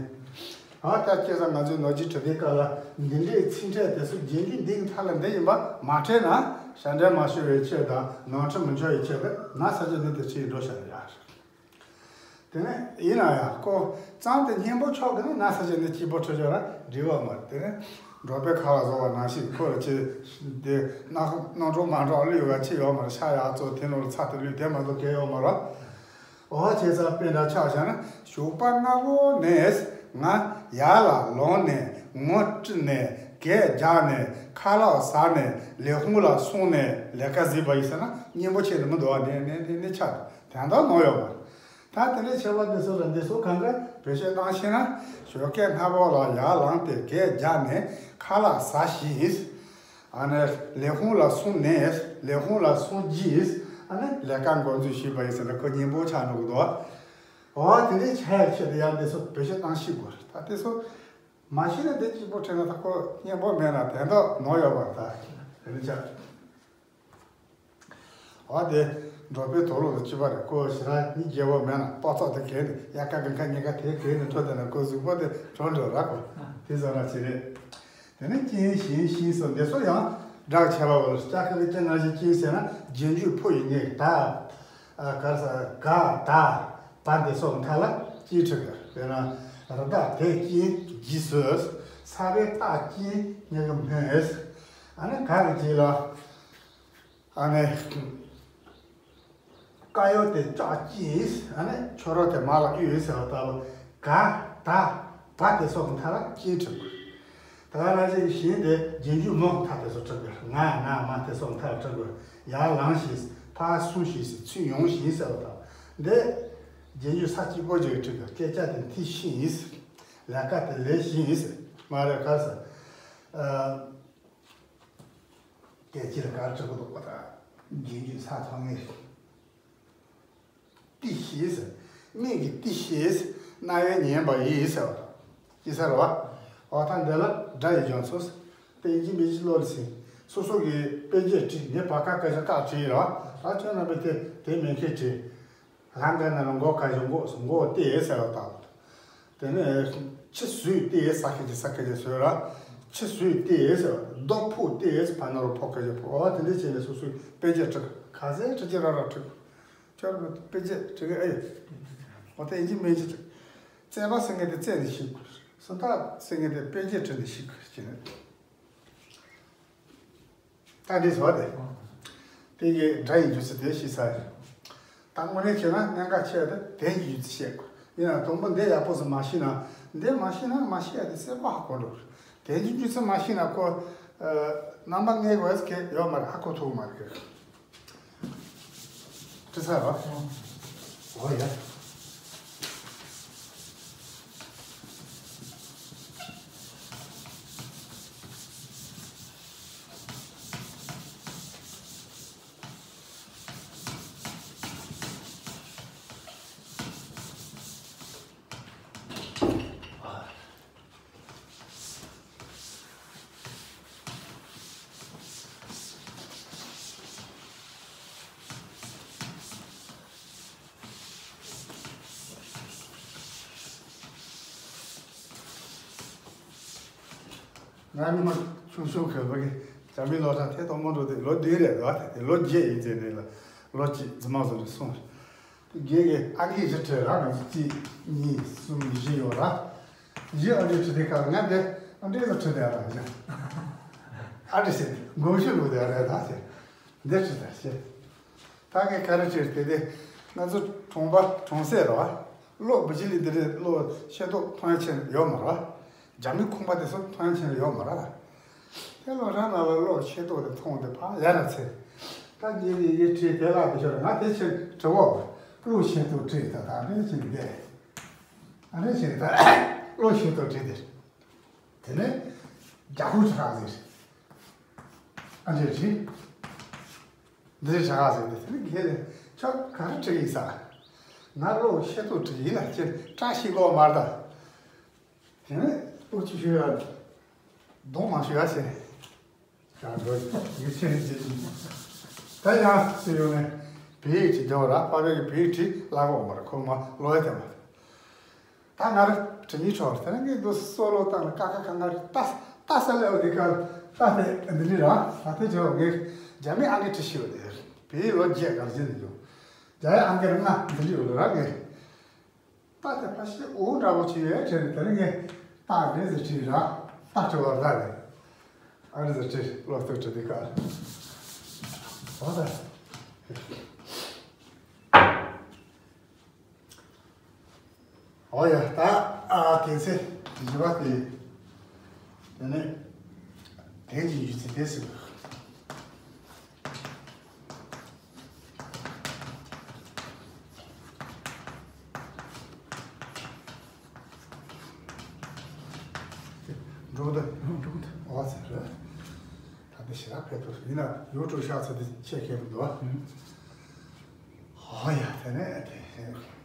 ཨ་ད་སྐྱེས་ས་ང་ཚོའི་ནོར་གྱི་དྲི་དེ་ཀ་ལ་འདི་འདྲའི་ཚིག་ཕྲད་དེ་ཚོ་རྗེས་འཇུག་འདི་གི་མཐའ་ལ་འདི་ཡིན་པ་མ་ཁྲེལ་ན་ཞབས་འདྲེན་མ་ཞུ་བའི་ཆེད་དང་ནོར་འཁྲུལ་མི་འཆོར་བའི་ཆེད་དུ་ན་ས་ཆ་འདི་དེ་ཕྱིར་འགྲོ་བྱ་རེད་ཡ། དེ་ནས་ཡིན་ན་ཡང་ཁོ་གཙང་དེ་སྙན་པོ་ཆོག་གི་ན་ན་ས་ཆ་འདི་སྐྱིད་པོ་ཁྲོད་ཆོག་ར་འགྲིག་བ་མ་རེད། དེ་ནས་འགྲོ་པའི་ཁ་ལ་བཟོ་བ་ནང་བཞིན་ཁོ་ལ་ཆེ་དེ་ན་ནང་གྲོགས་མ་འགྲོགས་ལུས་པ་ཆེ་ཡོད་མ་རེད། ཤ་ཡག་ཚོ་དེ་ནོར་ཚ་དེ་ལུས་དེ་མ་གཏོགས་གལ་ཡོད་མ་རེད། འོ་བྱས་ཙང་དཔེ་འདྲ་ཆགས་བཞག་ན་ཞོགས་པ་སྔ་པོ་ནས་ང་ཡར་ལ་ལངས་ནས་ངོ་བཀྲུས་ནས་གད་རྒྱག་ནས་ཁ་ལག་ཟ་ནས་ལས་ཁུངས་ལ་སོང་ནས་ལས་ཀ་གཟིགས་པ་ཡིན་ཟེར་ན་སྙན་པོ་ཆེ་ནི་མི་འདུག་བ། ནས་ནས་ནས་ནས་ཆགས་དོན་དག་ནོར་ཡོད་མ་རེད། ད་དེ་འདྲའི་ཆེ་བ་འདི་ཚོ་ལ་འདི་ཚོ་གང་ག་བེད་སྤྱོད་བཏང་ཤེས་ན་ཞོགས་ཀས་སྔ་པོ་ལ་ཡར་ལངས་ཏེ་གད་རྒྱག་ནས་ཁ་ལག་ཟ་ཞིང་། ཨ་ནི་ལས་ཁུངས་ལ་སོང་ནས་ལས་ཁུངས་ལ་སོང་རྗེས་ཨ་ནི་ལས་ཀ་འགོ་འཛུགས་བྱས་པ་ཡིན་ཟེར་ན་ཁོ་སྙན་པོ་ཆགས་འགྲོ་གི་འདུག་འོ་དེ་འདྲའི་ཆ་ཡག་ཆེད་དུ་ཡང་འདི་ཚོ་བེད་སྤྱོད་བཏང་ཤེས་དགོས་རེད། ད་དེ་ཚོ་མ་ཤེས་ན་འདི་གཅིག་པོ་དྲན་ན་ད་ཁོ་སྙན་པོ་མེད་ན་དོན་དག་ནོར་ཡོད་པ་རེད། ད་དེ་འདྲ་ཆགས། འོ་དེ་འགྲོ་པའི་དོ་ལུགས་དང་གཅིག་པ་རེད། ཁོ་ཞེ་དྲག་མི་རྒྱལ་པོ་མེད་ན་ཏོག་ཙམ་དེ་གས་ནས་དབྱར་ཁ་དགུན་ཁ་ཉིན་ཁ་དེ་གས་ནས་འགྲོ་བསྡད་ན་ཁོ་གཟུགས་པོ་དེ་གྲོལ་འགྲོ་ར་ཁོ། དེ་ཚོ་ར་ཅི་རེད། དེ་ནས་ཅིན་ཞིན་ཤིན་སོགས་འདི་ཚོ་ཡང་སྦྲགས་བྱས་པ་བོ་ལ་ལྕགས་ཁ་གི་ཅི་ན་ཞིག་ཅིན་ཟེར་ན་རྗེས་འཇུག་ཕུ་ཡི་ནི་ད་གར་ས་ག་ད་བ་འདི་སོགས་མཐའ་ལ་ཅིན་ཁྲི་གི་དཔེར་ན་རི་དྭགས་དེ་ཅིན་རྗེས་སུ་ས་བའི་རྟགས་ཅིན་ཉི་གི་སྨོས། ཨ་ནི་ག་གི་རྗེས་ལ། ཨ་ནི། དཀར་ཡོལ་དེ་ལྕགས་ཀྱིས་ཨ་ནི་ཁྱོ་རོག་དེ་མ་ལ་གཡུག་ཟེར་བ་ལྟ་བུ་ག་ད་བ་དེ་སོགས་ཀྱི་མཐའ་ལ་ཀྱིས་འཁྲིད་དགོས། ད་ག་ནང་བཞིན་ཞིང་དེ་རྗེས་འཇུག་མོ་གི་མཐའ་དེ་སོགས་འཁྲིད་དགོས། ང་ན་མ་དེ་སོགས་མཐའ་ལ་འཁྲིད་དགོས། ཡར་ལངས་ཤིང་ཕར་སོང་ཤིང་ཚུར་ཡོང་ཤིང་ཟེར་བ་དང་འདི་རྗེས་འཇུག་ས་གཅིག་པོ་ཅིག་གིས་འཁྲིད་དགོས། སྐད་ཆ་དེ་འཐེན་ཤིང་ལས་ཀ་དེ་ལས་ཤིང་མ་རེད་ག་ཟེར། སྐད་ཅིག་ལ་གར་འཁྲིད་དགོས་འདུག་པ་དང་རྗེས་འཇུག་ས་ཐོག་ངེས། ཏི་ཤེས། མིག་གིས་ཏི་ཤེས། རྣ་བས་ཉན་པ་ཡིས་ཟེར་བ་དང་། ཅི་ཟེར་བ། འོ་ད་འདི་ལ་སྒྲ་ཡི་སྦྱོང་ཚུལ། དེ་ཡིན་གཅིག་མིན་གཅིག་བློ་ལ་ཟིན། སོ་སོ་གིས་དཔེ་བརྗོད་བྲིས་ངས་བ་ཀ་ཀ་ཞབས་ཀ་བྲིས་ཡོད་ར། ད་ཁྱོད་རྣམ་པས་དེ་དེ་མིན་མཁན་བྲིས། ལྷ་འགའ་ན་ལ་མགོ་ཀ་ཞབས་མགོ་མགོ་ཏི་ཟེར་བ་དང་། དེ་ནས་ཆུ་ཟོས་ཏི་ས་ཁ་ཅིག་ས་ཁ་ཅིག་ཟོས་ར། ཆུ་ཟོས་ཏི་ཟེར་བ་རྡོ་ཕོག་ཏི་ཕ་ན་རོ་ཕོག་ཁ་ཅིག་ཕོག་འོ་དེ་འདྲ་བྱས་ནས་སོ་སོའི་དཔེ་བརྗོད་བྲིས་ག་ཚད་བྲིས་ཀྱི་ར་ར་བྲིས། ཁྱོད་རང་དཔེ་བརྗོད་བྲིས་གི་ཨེ་ཡོད། འོ་དེ་ཡིན་གཅིག་མིན་གཅིག་བྲིས། བརྩེགས་པ་ཟེར་མཁན་དེ་བརྩེགས་ནས་ཤེས་དགོས། སུམ་རྟགས་ཟེར་མཁན་དེ་དཔེ་བརྗོད་བྲིས་ནས་ཤེས་དགོས་ཀྱི་རེད། ད་འདི་བཟོ་དེ། དེ་གའི་སྒྲ་ཡི་འཇུག་ཚུལ་དེ་ཤེས་ས་རེད། ད་དངོས་གནས་བྱས་ན་གནད་འགག་ཆེ་བ་དེ་དོན་གྱི་འཇུག་ཚུལ་ཤེས་དགོས། ཡིན་ན་དང་པོ་འདི་ཡག་པོ་ཟིག་མ་ཤེས་ན་འདི་མ་ཤེས་ན་མ་ཤེས་ཡ་དེ་གསལ་པོ་ཧ་གོ་འགྲོ། དོན་གྱི་འཇུག་ཚུལ་མ་ཤེས་ན་ཁོ། རྣམ་པ་ལྔའི་འོས་ཀྱི་ཡོད་མ་རེད། ཧ་གོ་ཐུབ་མ་རེད། བྲིས་ཚར་བ། འོ་ཡ། ང་ཉི་མ་ཆུང་ཆུང་གི་བུ་གི་རྒྱ་མིའི་སློབ་གྲྭ་ཐད་གཏོང་མ་འགྲོ་དུས་ལོ་བདུན་རེད་འདུག་ཨ། དེ་ལོ་བརྒྱད་ཡིན་ཚེ་ནས་ལ་ལོ་གཅིག་རྫུན་མ་བཟོ་ནས་སོང་། དེ་རྒན་གྱིས་ཨང་ཀི་བཞི་བྲིས་ར། ང་ཚོ་གཅིག་གཉིས་གསུམ་བཞི་ཡོད་ར། བཞི་ཨ་འདྲས་བྲིས་དེ་ཁར་ང་འདི་ཨ་འདྲས་ལ་བྲིས་བསྡད་ར་བཞི། ཨ་འདྲས་ཟེར་མགོ་ཤུ་ལུག་བསྡད་རེད་ད་ཟེར། འདི་བྲིས་ད་ཟེར། ད་ངས་ག་རེ་བྲིས་དེ་དེ་ང་ཚོ་གྲོང་པ་གྲོང་གསེབ་ར་བ། གློག་བུ་ཇི་ལི་འདི་རེད། གློག་ཤེལ་ཏོག་མཐོང་ཡ་ཆེན་ཡོད་མ་རེད་བ། རྒྱ་མི་ཁང་པ་དེ་ཚོ་མཐོང་ཡ་ཆེན་ཡོད་མ་རེད་བ། དེ་ལོ་རང་ལ་ལ་གློག་ཤེལ་ཏོག་དེ་མཐོང་དེ་ཕ་ཡ་ར་ཚེ། ད་ངས་ངས་ངས་བྲིས་དེ་ལ་དེ་ཤོར་ང་དེ་ཕྱིར་བྲི་འོ། གློག་ཤེལ་ཏོག་བྲིས་ད་ད་རེ་ཕྱིར་འདས། ཨ་རེ་ཕྱིར་ད་གློག་ཤེལ་ཏོག་བྲིས་དེ། དེ་ནས་རྒྱ་ཧུ་ཁྲ་ཟེར། ཨ་འདྲས་བྲིས། འདི་རེད་བྱ་ག་ཟེར་ཏེ། དེ་ནི་རྒན་ལས་ཁྱོད་ག་རེ་བྲིས་ཡིན་ས། ང་གློག་ཤེལ་ཏོག་བྲིས་ཡིན་ལ་ཁྱེད་བཀྲ་ཤིས་ལོ་མར་ད། དེ་ནི་ཨུ་ཅི་ཞུ་ཡ། གདོང་མ་ཞུ་ཡ་ཟེར། ཡང་འགྲོ་ཡིད་ཆེས་བྱེད་ཀྱིན། ད་ཡང་སུ་ཡོང་ནས་བོད་ཡིག་ཅིག་རྒྱག་ར། ཕ་བོད་ཀྱི་བོད་ཡིག་བྲིས་ལ་གོ་མར་ཁོ་མ་ལོ་ཡ་དེ་མ། ད་ང་ར་དྲི་ཉིན་ཁྲོར་དེ་ནས་ངས་འདུག་སོ་ལོ་བཏང་ལ་ཀ་ཁ་ཁ་ང་རེ་ལྟ་ལྟ་ས་ལེའོ་དེ་ཀ་ལྟ་དེ་འདི་ལི་ར། ད་དེ་ཇོ་ངས་རྒྱ་མི་ཨང་ཀི་བྲི་ཤི་ཡོད་དེ། བི་ལོ་རྒྱས་གར་བཞིན་འདུག་རྒྱ་ཡི་ཨང་ཀི་ར་ལྔ་འདི་ལི་ཡོད་ར། ངས་ལྟ་དེ་ཕ་ཤི་འུ་འདྲ་པོ་ཅི་ཡོད་དྲན་དེ་ནས་ངས་ལྟ་རེ་ཟེར་བྲིས་ར། ལྟ་བྲི་བར་ད་རེ། ཨ་རེ་ཟེར་བྲིས་ལོ་ཐུག་བྲིས་དེ་ཀ་ལ། འོ་ད། ཨོ་ཡ། ད་ཨ་དེ་ཚེ་བཞི་པ་དེ། དེ་ནས་དེ་གི་ཡུལ་ཚེ་དེ་ཟེར། འགྲོ་ད། འགྲོ་ད། ཨོ་ཚེ་རེད། ད་དེ་ཞེ་དྲག་ཕེབས་ཐུབ་ཡིན་ན་ཡོ་ཀྲོ་ཤག་ཚ་དེ་ཆེ་ཁེ་མི་འདུག་ཨ། ཨོ་ཡ། དེ་ནས་དེ།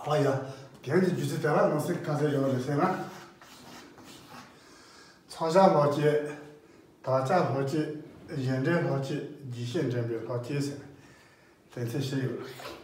ཨ་ཡ། རྒན་གྱི་རྒྱུ་ཆ་དེ་ལ་ནང་གསེས་ག་ཚད་ཡོད་རེད་ཟེར་ན། མཚོན་བྱ་ལྷོ་སྐྱེས། དག་ཆ་ལྷོ་སྐྱེས། བཞེད་འདྲེན་ལྷོ་སྐྱེས། རྒྱས་བཤད་འདྲེན་པའི་ལྷོ་སྐྱེས་ཟེར་ནས་དོན་ཚན་བཞི་ཡོད།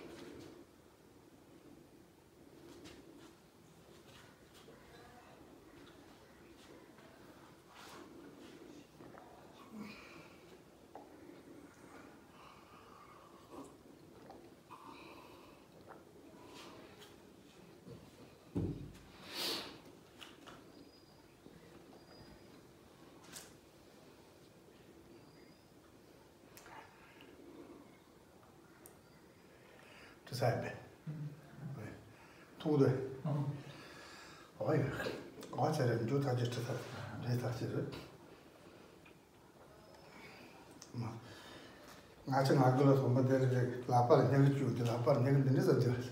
ཁྲི་ས་ཡིན་པས། ཐུག་དོ། ཨོ་ཡ། ཨོ་ཚེ་རེད། འཇུ་ཐག་ཅིག་ཁྲི་ས་རེད། ཐག་ཅིག་རེད། མ། ང་ཅི་ང་གི་ལ་ཐོག་མ་དེ་རེད། ལག་པར་སྙིང་གི་བཅུག་དེ་ལག་པར་སྙིང་གི་འདི་འདྲ་ཟ་རྒྱུ་རེད།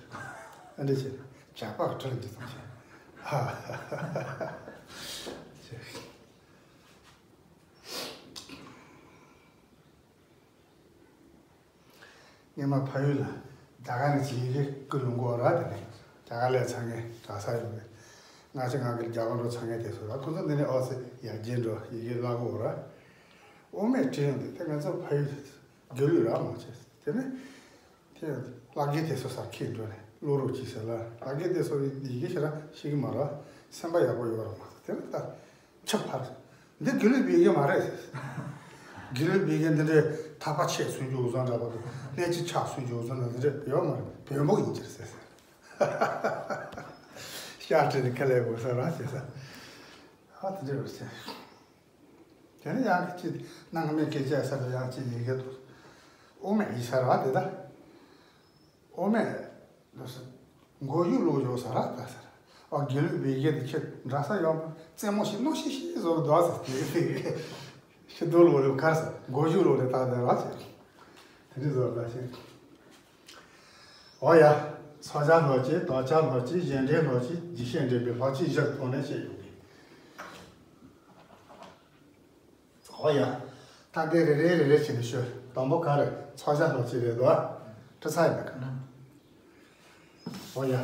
ཨ་འདྲ་བྱས་ཇག་པ་གི་ཁྲི་ལ་འདི་ཙམ་བྱས། ཧ་ཧ་ཧ་ཧ། སྔོན་མ་ཕ་ཡུལ་ལ་རྒྱ་གར་ནས་ཅིག་ཡི་གེ་ཀུན་སློང་གོ་ར། དེ་ནས་རྒྱ་གར་ལ་ཚང་མས་གྲྭ་ས་ཡོད་པས། ང་ཚོ་ང་གི་རྒྱ་གར་འགྲོ་ཚང་མས་དེ་ཚོ་ར། ཁོ་ཚོ་འདི་ནས་ཨོ་ཙི་ཡར་རྒྱས་འགྲོ་ཡི་གེ་བཀླག་གོ་ར། འོ་མས་བྲིས་ཡོང་དུས་དེ་ང་ཚོ་ཕ་ཡུལ་སྒྱུ་ལུས་ར་མང་ཆེ། དེ་ནས་དེ་བཀླག་གི་དེ་ཚོ་སར་ཁྱེར་འགྲོ་ནས་ བླུག་རོགས་གྱིས་ཟེར་ལ། ད་གིན་དེ་ཚོ་ཡི་གེ་ཞེ་དྲག་ཤེས་ཀྱི་མ་རེད། སེམས་པ་ཡག་པོ་ཡོད་རེད་མ་གཏོགས། དེ་ནི་ད་ཆུ་ཕར། འདི་དགེ་ལུགས་པའི་ཡི་གེ་མ་རེད་ཟེར། དགེ་ལུགས་པའི་ཡི་གེ་འདི་འདྲའི་ཐག་པ་ཆད་སུན་འཇུག་བཟོ་འདྲ་པོ་དང་། སྣེ་གཅིག་ཆག་སུན་འཇུག་བཟོ་འདྲ་འདི་འདྲ་ཡོད་མ་རེད། བོན་པོ་ཡིན་གྱི་རེད་ཟེར་ཟེར། ཤ་སྤྲད་ནས་ཁ་ལས་དགོས་ས་ར་བྱེད་ས། ཧ་དེ་འདྲ་རེད་ཟེར། དེ་ནས་ཡང་ཅིག་སྣང་མེད་སྐད་ཆ་ས་རུ་ཡང་ཅིག་ཡི་གེ་དུ། དབུ་མེད་ཡིག་ས་ར་དེ་ད། དབུ་མེད་ལོ་སི། མགོ་མཇུག་ལོག་འཇོག་ས་ར་ད་ཟེར། ཨ་དགེ་ལུགས་པའི་ཡི་གེ་དེ་ཁྱེད་འདྲ་ས་ཡོང་། རྩེད་མོ་ཞིག་རྣོ་ཤིག་ཤིག་བཟོ་འདུག་ཟེར། དེ་ཤི་དུ་ལོག་ལོག་ཁར་ཟེར། མགོ་མཇུག་ལོག་ལས་ད་ཟེར་ར་ཟེར། དེ་འདྲ་བཟོ་ད་ཤེས། འོ་ཡ། ཚོགས་བྱ་ལྷོ་སྤྱི། ལྡོག་ཕྱོགས་ལྷོ་སྤྱི། རྗེས་འབྲེལ་ལྷོ་སྤྱི། རྗེས་ཤུལ་འབྲེལ་བའི་ལྷོ་སྤྱི་བཞིར་ཐོག་ནས་བཤད་ཡོང་གི། འོ་ཡ། ད་འདི་རེ་རེ་རེ་རེ་བྱས་ནས་ཤོད། དང་པོ་ག་རེ། ཚོགས་བྱ་ལྷོ་སྤྱི་རེད་དོ། ཁྲི་ཚ་ཡིན་པ་ག་ན། འོ་ཡ།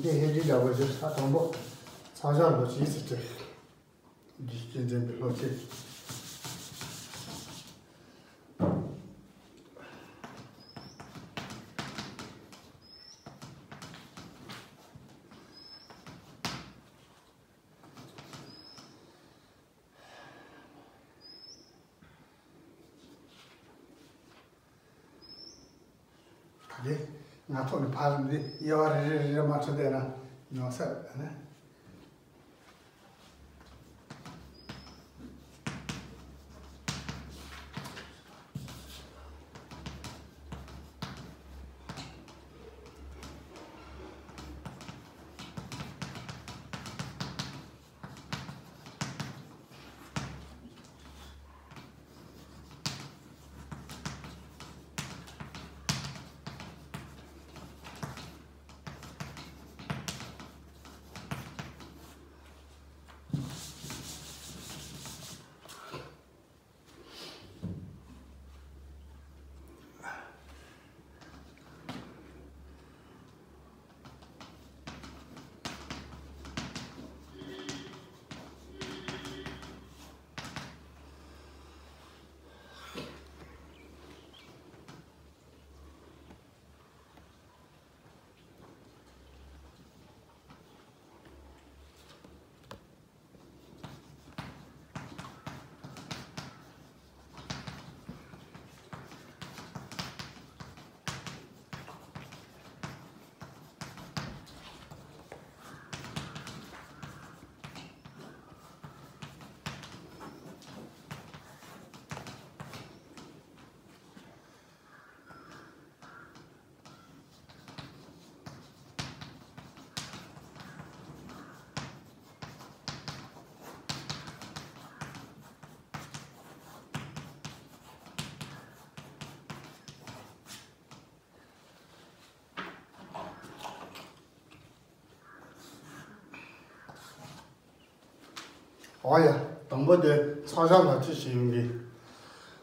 འདི་ཧེ་འདི་འདྲ་བོ་ཞིག་ད་དང་པོ་ཚོགས་བྱ་ལྷོ་སྤྱི་ཟེར་ཏེ། འདི་སྐྱེ་འཛིན་པའི་ལྷོ་སྤྱི། ད་གིན་ང་ཐོག་ནས་ཕར་འདི་དབྱེ་བ་རེ་རེ་རེ་རེ་མ་འཕྲོད་བསྡད་ན་ཉོག་ས་རེད་ན། འོ་ཡ། དང་པོ་དེ་ཚོགས་བྱ་ལྷོ་སྤྱི་ཞིག་ཡོང་གི།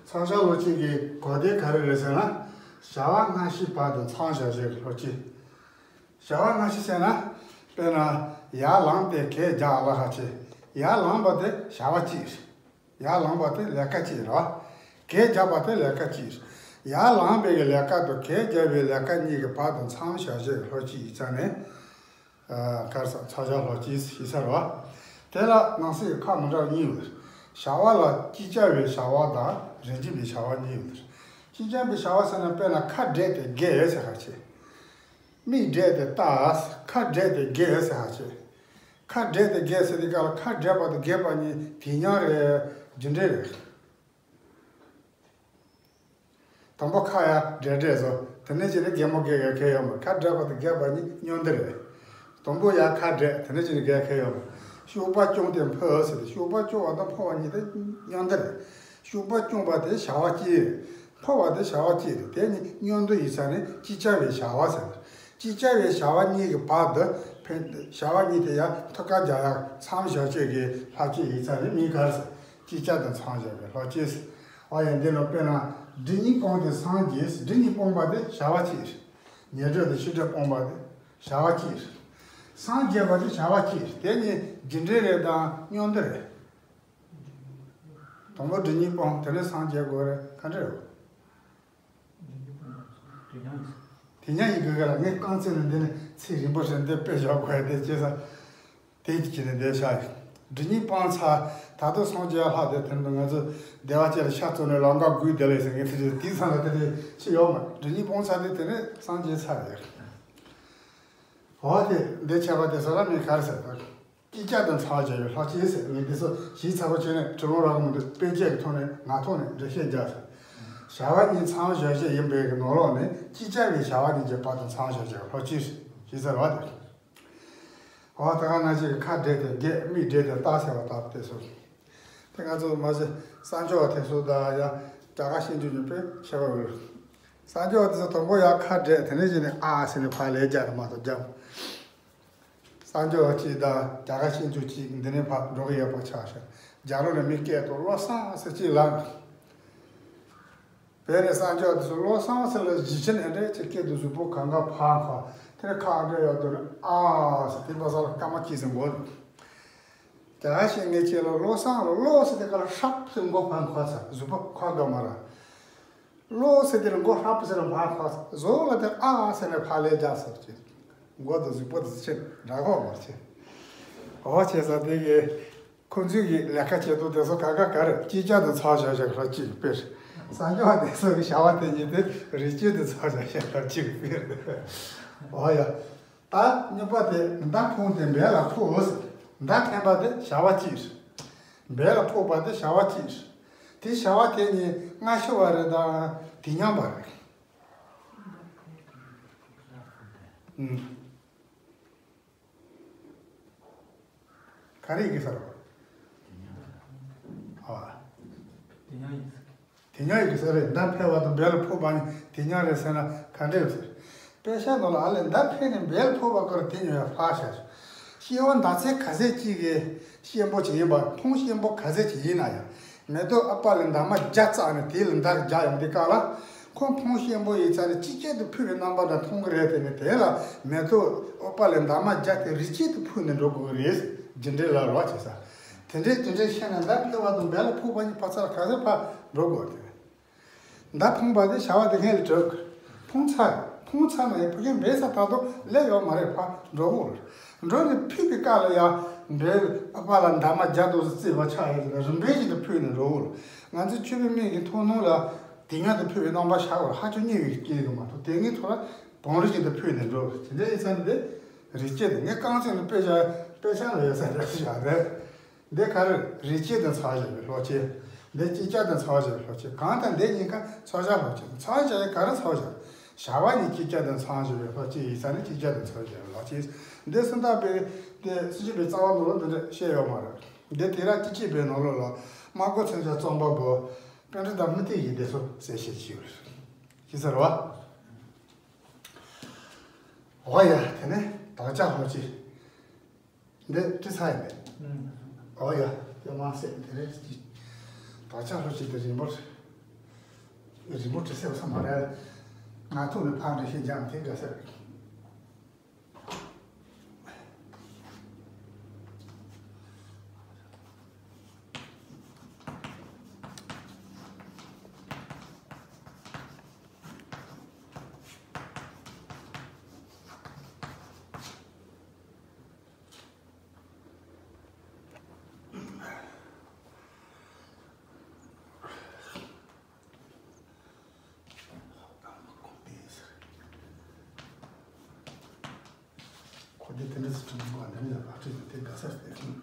ཚོགས་བྱ་ལྷོ་སྤྱི་གི་གོ་དོན་ག་རེ་རེད་ཟེར་ན། བྱ་བ་སྔ་ཕྱི་བར་དུ་མཚམས་སྦྱར་བྱེད་ཀྱི་ལྷོ་སྤྱི། བྱ་བ་སྔ་ཕྱི་ཟེར་ན། དཔེར་ན། ཡར་ལངས་ཏེ་གད་རྒྱག་ལ་ཧ་ཆེ། ཡར་ལངས་པ་དེ་བྱ་བ་གཅིག་རེད། ཡར་ལངས་པ་དེ་ལས་ཀ་གཅིག་རེད། གད་རྒྱག་པ་དེ་ལས་ཀ་གཅིག་རེད། ཡར་ལངས་པའི་གི་ལས་ཀ་དང་གད་རྒྱག་པའི་ལས་ཀ་གཉིས་ཀྱི་བར་དུ་མཚམས་སྦྱར་བྱེད་ཀྱི་ལྷོ་སྤྱི་ཡིག་ཚང་ནས། ཨ། ག་རེ་ཟེར། ཚོགས་བྱ་ལྷོ་སྤྱི་ཞེས་ཟེར་བ། དེ་ལ་ནང་གསེས་ཀྱི་ཁག་མི་འདྲ་བ་གཉིས་ཡོད། བྱ་བ་ལ་ཅིག་ཅར་བའི་བྱ་བ་དང་རིགས་འབྱེད་པའི་བྱ་བ་གཉིས་ཡོད། ཅིག་ཅར་བའི་བྱ་བ་ཟེར་ན། དཔེར་ན་ཁ་བགྲད་དེ་རྒས་ཟེར་ཧ་ཆེ། མིག་བགྲད་དེ་ལྟ། ཁ་བགྲད་དེ་རྒས་ཟེར་ཧ་ཆེ། ཁ་བགྲད་དེ་རྒས་ཟེར་དུས་སྐབས་ལ་ཁ་བགྲད་པ་དང་རྒས་པ་གཉིས་དེ་མཉམ་རེད། རྒྱུ་འབྲས་རེད། དང་པོ་ཁ་ཡར་བགྲད་བགྲད་བཟོ། དེ་ནས་ཅི་ནས་རྒན་མོ་རྒས་ཡོད་མཁན་ཡོད་མ་རེད། ཁ་བགྲད་པ་དང་རྒས་པ་གཉིས་མཉམ་འདི་རེད། དང་པོ་ཡར་ཁ་བགྲད། དེ་ནས་ཅི་ནས་རྒས་མཁན་ཡོད་མ་རེད། གཤོག་པ་བརྐྱངས་ཏེ་འཕུར་ཟེར་ཏེ། གཤོག་པ་བརྐྱངས་པ་དང་འཕུར་བ་གཉིས་དེ་མཉམ་འདི་རེད། གཤོག་པ་བརྐྱངས་པ་དེ་བྱ་བ་གཅིག་རེད། འཕུར་བ་དེ་བྱ་བ་གཅིག་རེད། དེ་གཉིས་མཉམ་འདི་ཡིག་ཚང་ནས་ཅིག་ཅར་བའི་བྱ་བ་ཟེར། ཅིག་ཅར་བའི་བྱ་བ་གཉིས་ཀྱི་བར་དུ་ཕན། བྱ་བ་གཉིས་དེ་ཡར་ཐུག་ཁ་རྒྱག་ཡག་མཚམས་སྦྱར་བྱེད་ཀྱི་ལྷོ་སྤྱི་ཡིག་ཚང་ནས་མིང་ག་རེ་ཟེར། ཅིག་ཅར་དུ་མཚམས་སྦྱར་བའི་ལྷོ་སྤྱི་ཟེར། འོ་ཡ། འདི་ལ་དཔེར་ན། སྒྲིབ་གཉིས་སྤངས་ཏེ་སངས་རྒྱས། སྒྲིབ་གཉིས་སྤངས་པ་དེ་བྱ་བ་གཅིག་རེད། ཉེར་སྒྲིབ་དང་ཤེས་སྒྲིབ་སྤངས་པ་དེ་བྱ་བ་གཅིག་རེད། སངས་རྒྱས་པ་དེ་བྱ་བ་གཅིག་རེད། དེ་གཉིས་རྒྱུ་འབྲས་རེད་དང་མཉམ་འདི་རེད། དང་པོ་སྒྲིབ་གཉིས་སྤངས། དེ་ནས་སངས་རྒྱས་དགོས་རེད། ག་འདྲ་རེད། དེ་སྙམ་ཡིན་དགོས་ག་ལ། ངས་རྐང་བཙུགས་ནས་འདི་ནས་ཚིག་རིང་པོ་ཞིག་འདི་དཔེ་བཞག་དགོས་དེ་བྱས་ཙང་། དེ་གྱིས་ནས་འདི་བཞག་ཡོད། སྒྲིབ་གཉིས་སྤངས་ཚར། ད་དུང་སངས་རྒྱས་ལྷག་དེ་དེ་ནས་ང་ཚོ་བདེ་བ་ཅན་ལ་ཤ་བཙོ་ནས་ལམ་ཀ་བགོས་བསྡད་ལས་ཟེར། ངས་དེ་དེ་ཚང་ལ་དེ་དེ་ཅི་ཡོད་མ། སྒྲིབ་གཉིས་སྤངས་ཚར་དེ་དེ་ནས་སངས་རྒྱས་ཚར་ཡོད། འོ་དེ་འདི་བྱས་པ་དེ་ཚོ་ལ་མི་ག་རེ་ཟེར་དང་། ཅིག་ཅར་དུ་ཚང་བ་བྱས་པའི་ལྷག་བཅས་ཟེར། ངས་འདི་ཚོ་ཞིབ་ཚགས་པོ་བྱས་ནས་དྲི་བ་རག་གི་མི་འདུག་དཔེ་ཆ་གི་ཐོག་ནས་ངག་ཐོག་ནས་འགྲེལ་བཤད་རྒྱག་ཟེར། བྱ་བ་གཉིས་ཚང་བ་བྱ་བྱེད་ཡིན་པའི་གི་ནང་ལོགས་ནས་ཅིག་ཅར་བའི་བྱ་བ་གཉིས་ཀྱི་བར་དུ་ཚང་བ་བྱ་བྱེད་ལྷག་བཅས་ཟེར་ཟེར་བ་དེ། འོ་ད་ག་ནང་བཞིན་གྱི་ཁ་བྲལ་ཏེ་བརྒྱད། མིག་བགྲད་དེ་ལྟ་ཟེར་བ་ལྟ་བུ་དེ་ཚོ། དེ་ང་ཚོ་མ་གཞི་གསང་སྦྱོར་བ་དེ་ཚོ་དང་ཡང་རྒྱ་གར་ཤེས་འཇུག་གཉིས་དཔེ་ཁྱད་པར་ཡོད། གསང་སྦྱོར་བ་དེ་ཚོ་དང་པོ་ཡང་ཁ་བྲལ། དེ་ནས་གཞི་ནས་ཨ་ཟེར་ནས་ཕར་ལན་རྒྱག་རེད་མ་གཏོགས་རྒྱབ། གསང་སྦྱོར་བ་གཅིག་དང་རྒྱ་གར་ཤེས་འཇུག་གཅིག་འདི་ནས་ཕར་འགྲོ་གི་ཡོད་པ་ཆགས་ཤག་རྒྱ་ལོ་ནས་མི་སྐད་དུ་བློ་བཟང་ཟེར་གཅིག་ལ། བོད་ནས་གསང་སྦྱོར་བ་དེ་ཚོ་བློ་བཟང་ཟེར་ལ་གཞི་ཆེན་ཨེ་འདྲས་ཀྱི་སྐད་དུ་གཟུགས་པོ་གང་ག་ཕར་འཁོར། དེ་ནས་ཁ་ཨ་འདྲས་ཡོད་དུ་ནས་ཨ་ཟེར། དེ་པ་སང་ལ་སྐར་མ་གཅིག་ཙམ་འགོར། རྒྱ་གར་ཤེས་མཁན་གཅིག་ལ་བློ་བཟང་ལ་བློ་ཟེར་དེ་ག་ལ་ཧྲབ་ཟེར་མགོ་ཕར་འཁོར་ཚར། གཟུགས་པོ་འཁོར་དགོས་མ་རེད། བློ་ཟེར་དེ་ལ་མགོ་ཧྲབ་ཟེར་ལ་ཕར་འཁོར་ཚར། གཟུགས་ལ་དེ་ཨ་ཟེར་ནས་ཕར་ལན་རྒྱག་ཚར་གྱི། མགོ་དང་གཟུགས་པོ་དེ་ཚོ་ཕྱིར་འདྲ་གོ་མ་ཕྱིར། འོ་བྱས་ཙང་དེ་གི་ཁོ་ཚོས་ཀྱི་ལས་ཀ་བྱེད་དུས་དེ་ཚོ་ག་ག་ག་རེ་ཅིག་ཅར་དུ་ཚང་བྱ་བྱ་ག་གཅིག་དཔེར། གསང་སྦྱོར་བ་དེ་ཚོ་གི་བྱ་བ་དེ་གཉིས་དེ་རིགས་གཅིག་ཏུ་ཚང་བྱ་བྱ་ག་གཅིག་དཔེར། འོ་ཡ། ད་གཉིས་པ་དེ་མདའ་འཕུངས་ཏེ་འབེན་ལ་ཕོག་ཟེར། མདའ་འཕེན་པ་དེ་བྱ་བ་གཅིག་རེད། འབེན་ལ་ཕོག་པ་དེ་བྱ་བ་གཅིག་རེད། དེ་བྱ་བ་དེ་གཉིས་སྔ་ཕྱི་བ་རེད་དང་དུས་མཉམ་པ་རེད། ཨུམ། ག་རེ་ཡི་གེ་ཟེར་རོ། ཨ། དེ་སྙམ་ཡིན་ཟེར། དེ་སྙམ་ཡི་གེ་ཟེར་རེད། མདའ་འཕེན་པ་དང་འབེན་ལ་ཕོག་པ་གཉིས་དེ་སྙམ་རེད་ཟེར་ན་ག་འདྲ་ཡོད་ཟེར། དཔེ་ཆ་ནང་ལ་ཨ་ལས་མདའ་འཕེན་ནས་འབེན་ལ་ཕོག་པ་སྐོར་དེ་སྙམ་ཡང་ཕར་བཞག་ཟེར། སྐྱེ་བོ་མདའ་རྩེད་ག་ཚད་ཅིག་གི་གཤེན་པོ་ཅིག་ཡིན་པ། འཕུང་གཤེན་པོ་ག་ཚད་ཅིག་ཡིན་ན་ཡང་། མེ་ཏོག་ཨ་པ་ལ་འདབ་མ་བརྒྱ་བཙགས་ནས་དེ་ལ་མདའ་རྒྱག་ཡོང་དུས་སྐབས་ལ། ཁོ་འཕུང་གཤེན་པོ་ཡིན་ཙང་ནས་ཅིག་ཅར་དུ་ཕུད་པའི་རྣམ་པ་འདྲ་མཐོང་གི་རེད། དེ་ནས་དེ་ལ་མེ་ཏོག་ཨ་པ་ལ་འདབ་མ་བརྒྱ་དེ་རིགས་གཅིག་ཏུ་ཕུད་ནས་འགྲོ་དགོས་ཀྱི་རེད། རྒྱུ་འབྲས་ལ་རོགས་བྱེད་ས། དེ་འདྲའི་དེ་འདྲའི་ཤེས་ན་མདའ་འཕེན་པ་དང་འབེན་ལ་ཕོག་པ་གཉིས་ཕར་ཚུར་ག་ཚོད་ཕར་འགྲོ་དགོས་རེད། མདའ་འཕུངས་པ་དེ་བྱ་བ་དེ་སྔོན་ལ་གྲུབ། འཕུངས་ཚར། འཕུངས་ཚར་ན་ཡང་ཕ་གིར་འབེན་ས་ད་དུང་སླེབས་ཡོད་མ་རེད། ཕར་འགྲོ་དགོས་རེད། འགྲོ་ནས་ཕུད་པའི་སྐབས་ལ་ཡང་འབེན་ཨ་པ་ལ་འདབ་མ་བརྒྱ་དུ་བརྩེགས་པ་ཆགས་ཡོད་ཙང་རིམ་པས་བཞིན་དུ་ཕུད་ནས་འགྲོ་དགོས་རེད། ང་ཚོའི་ཆོས་པའི་མིག་གི་མཐོང་སྣང་ལ་དེ་སྔོན་དུ་ཕུད་པའི་རྣམ་པ་ཤར་བར་ཧ་ཅང་ཉེ་བའི་སྐྱེས་ཡོད་མ་གཏོགས། དེ་སྔའི་ཐོག་ལ་བང་རིམ་བཞིན་དུ་ཕུད་ནས་འགྲོ་དགོས་རེད། དེ་འདྲ་ཡིན་ཙང་འདི་རིགས་གཅིག་དེ་ངས་རྐང་བཙུགས་ནས་དཔེ་ཆ་དཔེ་ཆ་ལ་ཡོད་ས་འདྲ་ཞིག་ཡོད་རེད། འདི་ག་རེ། རིགས་གཅིག་དང་ཚང་བ་བྱ་བའི་ལྷག་བཅས། འདི་ཅིག་ཅར་དང་ཚང་བ་བྱ་བའི་ལྷག་བཅས། གང་ལྟར་འདི་གཉིས་ཀ་ཚང་བྱ་ལྷག་བཅས། ཚང་བྱ་ཡི་ག་རེ་ཚང་བྱ། བྱ་བ་གཉིས་ཅིག་ཅར་དང་ཚང་བྱ་བའི་ལྷག་བཅས་ཡིན་ཙང་ནས་ཅིག་ཅར་དང་ཚང་བྱ་བྱ་བའི་ལྷག་བཅས། འདི་སུམ་རྟགས་པའི་དེ་སུམ་ཅུ་པའི་རྩ་བ་ནང་ལ་འདི་འདྲ་བཤད་ཡོད་མ་རེད། འདི་དེ་ར་ཅིག་ཅིག་པའི་ནང་ལོགས་ལ་སྨྲ་སྒོ་མཚོན་བྱ་རྩོམ་པ་པོ་པཎྜི་ཏ་མུ་སྟེགས་ཀྱིས་འདི་ཚོ་གསལ་བཤད་བྱས་ཡོད་རེད། ཤེས་ཚར་བ། འོ་ཡ། དེ་ནས་དག་ཆ་ལྷག་བཅས། འདི་བྲིས་ཚར་ཡིན་པས། ཨུམ། ཨོ་ཡ། དེ་མ་ཟད་དེ་རེད་ཀྱི། དག་ཆ་ལྷག་བཅས་དེ་རིང་པོར། རིང་པོ་བྲིས་ཚར་བ་ས་མ་རེད། ང་ཐུག་ནས་ཕར་འགྲེལ་བཤད་རྒྱག་ན་དེ་དགའ་ས་རེད། ཁོ་དེ་དེ་འདྲ་ཞིག་དྲན་པ་འདི་ནས་ལག་ཁྲིད་དེ་དགའ་ས་རེད།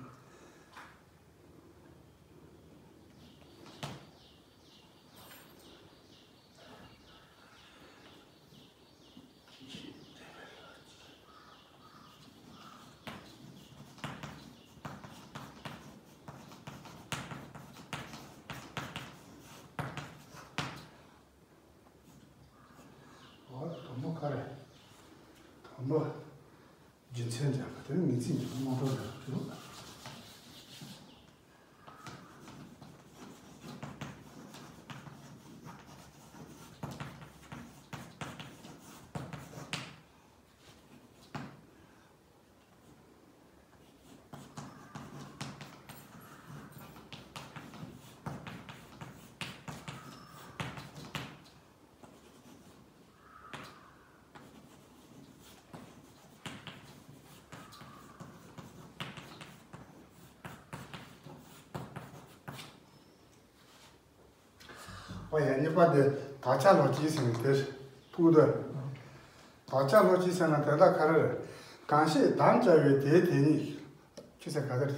འོ་དང་པོ་ག་རེ། དང་པོ་རྒྱུ་མཚན་སྦྱར་བ་དེ་ནི་ངེས་ཚིག་འཇོག་པ་རྣམ་གྲངས་སྦྱར་བ་ཞུ། ཨོ་ཡ། གཉིས་པ་དེ་དག་ཆ་ལྷག་བཅས་ཟེར་ནས་དེ་ཕུག་དོ། དག་ཆ་ལྷག་བཅས་ཟེར་ན་དེ་དག་ག་རེ་རེད། གང་ཞིག་དམ་བཅའ་བའི་དེའི་དེ་ཉིད། ཅི་ཟེར་ག་རེ་རེད།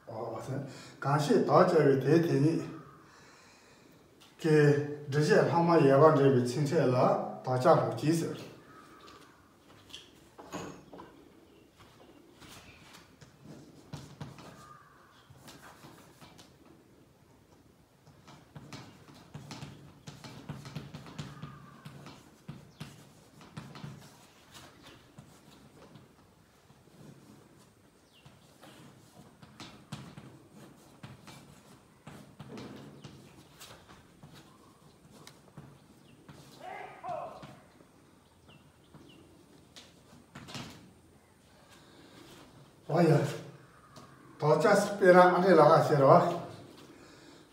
ཨོ་ཟེར། གང་ཞིག་དམ་བཅའ་བའི་དེའི་དེ་ཉིད་ཀྱི་སྒྲུབ་བྱེད་ལྷག་མ་ཡོད་པར་འདྲེན་པའི་ཚིག་ཕྲད་ལ་དག་ཆ་ལྷག་བཅས་ཟེར། ཨོ་ཡ། དག་ཆ་དཔེར་ན་ཨ་འདྲས་ལབ་ཀ་བྱེད་རོགས།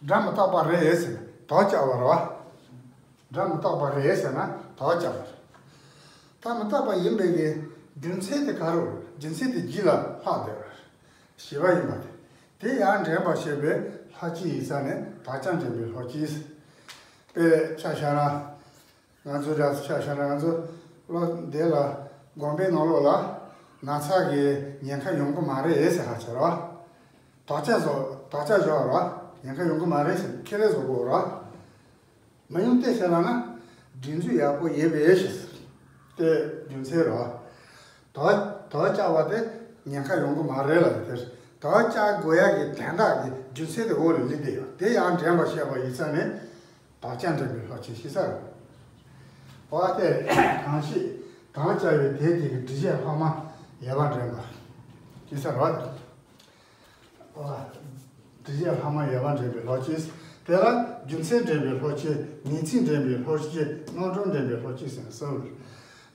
སྒྲ་མི་རྟག་པ་རེད་ཟེར་ན་དག་བཅའ་བ་རོགས། སྒྲ་མི་རྟག་པ་རེད་ཟེར་ན་དག་བཅའ་བ་རེད། སྒྲ་མི་རྟག་པ་ཡིན་པའི་གི་རྒྱུ་མཚན་དེ་ག་རེ་རེད། རྒྱུ་མཚན་དེ་རྒྱུད་ལ་ལྷག་བསྡད་པ་རེད། བྱས་པ་ཡིན་པ་དེ། དེ་ཡང་འདྲེན་པར་བྱེད་པའི་ལྷག་བཅས་ཡིན་ཙང་ནས་དག་ཆ་འདྲེན་པའི་ལྷག་བཅས། དཔེ་ཆ་བཞག་ན། ང་ཚོ་རྒྱ་ཆ་བཞག་ན་ང་ཚོ་བློ་འདི་ལ་དགོངས་པའི་ནང་ལོགས་ལ་ན་ཚ་གི་ཉེན་ཁ་ཡོང་གི་མ་རེད་ཟེར་ཧ་ཆེ་རོ། དག་ཆ་བཟོ་དག་ཆ་བཞག་རོ། ཉེན་ཁ་ཡོང་གི་མ་རེད་ཟེར་ཁས་ལེན་བཟོ་དགོས་རོ། མི་ཡོང་སྟེ་ཟེར་ལ་ན་སྒྲིག་འཛུགས་ཡག་པོ་ཡིན་པའི་ཞིག་དེ་རྒྱུ་མཚན་རོ། དག་དག་བཅའ་བ་དེ་ཉེན་ཁ་ཡོང་གི་མ་རེད་ལ་དེ་དག་བཅའ་དགོས་ཡག་གི་དན་རྟགས་ཀྱི་རྒྱུ་མཚན་དེ་འོག་ལ་སླེབས་བསྡད་ཡོད་དེ་ཡང་འདྲེན་པར་བྱེད་པ་ཡིན་ཙང་ནས། དག་ཆ་འདྲེན་པའི་ལྷག་བཅས་ཞེས་ཟེར། འོ་དེ་གང་ཞིག་དམ་བཅའ་བའི་དེ་དེ་གི་སྒྲུབ་བྱེད་ལྷག་མ་ཡོད་པར་འདྲེན་པ་ཞེས་ཟེར་བ། འོ། སྒྲུབ་བྱེད་ལྷག་མ་ཡོད་པར་འདྲེན་པའི་ལྷག་བཅས། དེ་ལ་རྒྱུ་མཚན་འདྲེན་པའི་ལྷག་བཅས། ངེས་ཚིག་འདྲེན་པའི་ལྷག་བཅས། རྣམ་གྲངས་འདྲེན་པའི་ལྷག་བཅས་ཟེར་ནས་གསུམ་རེད།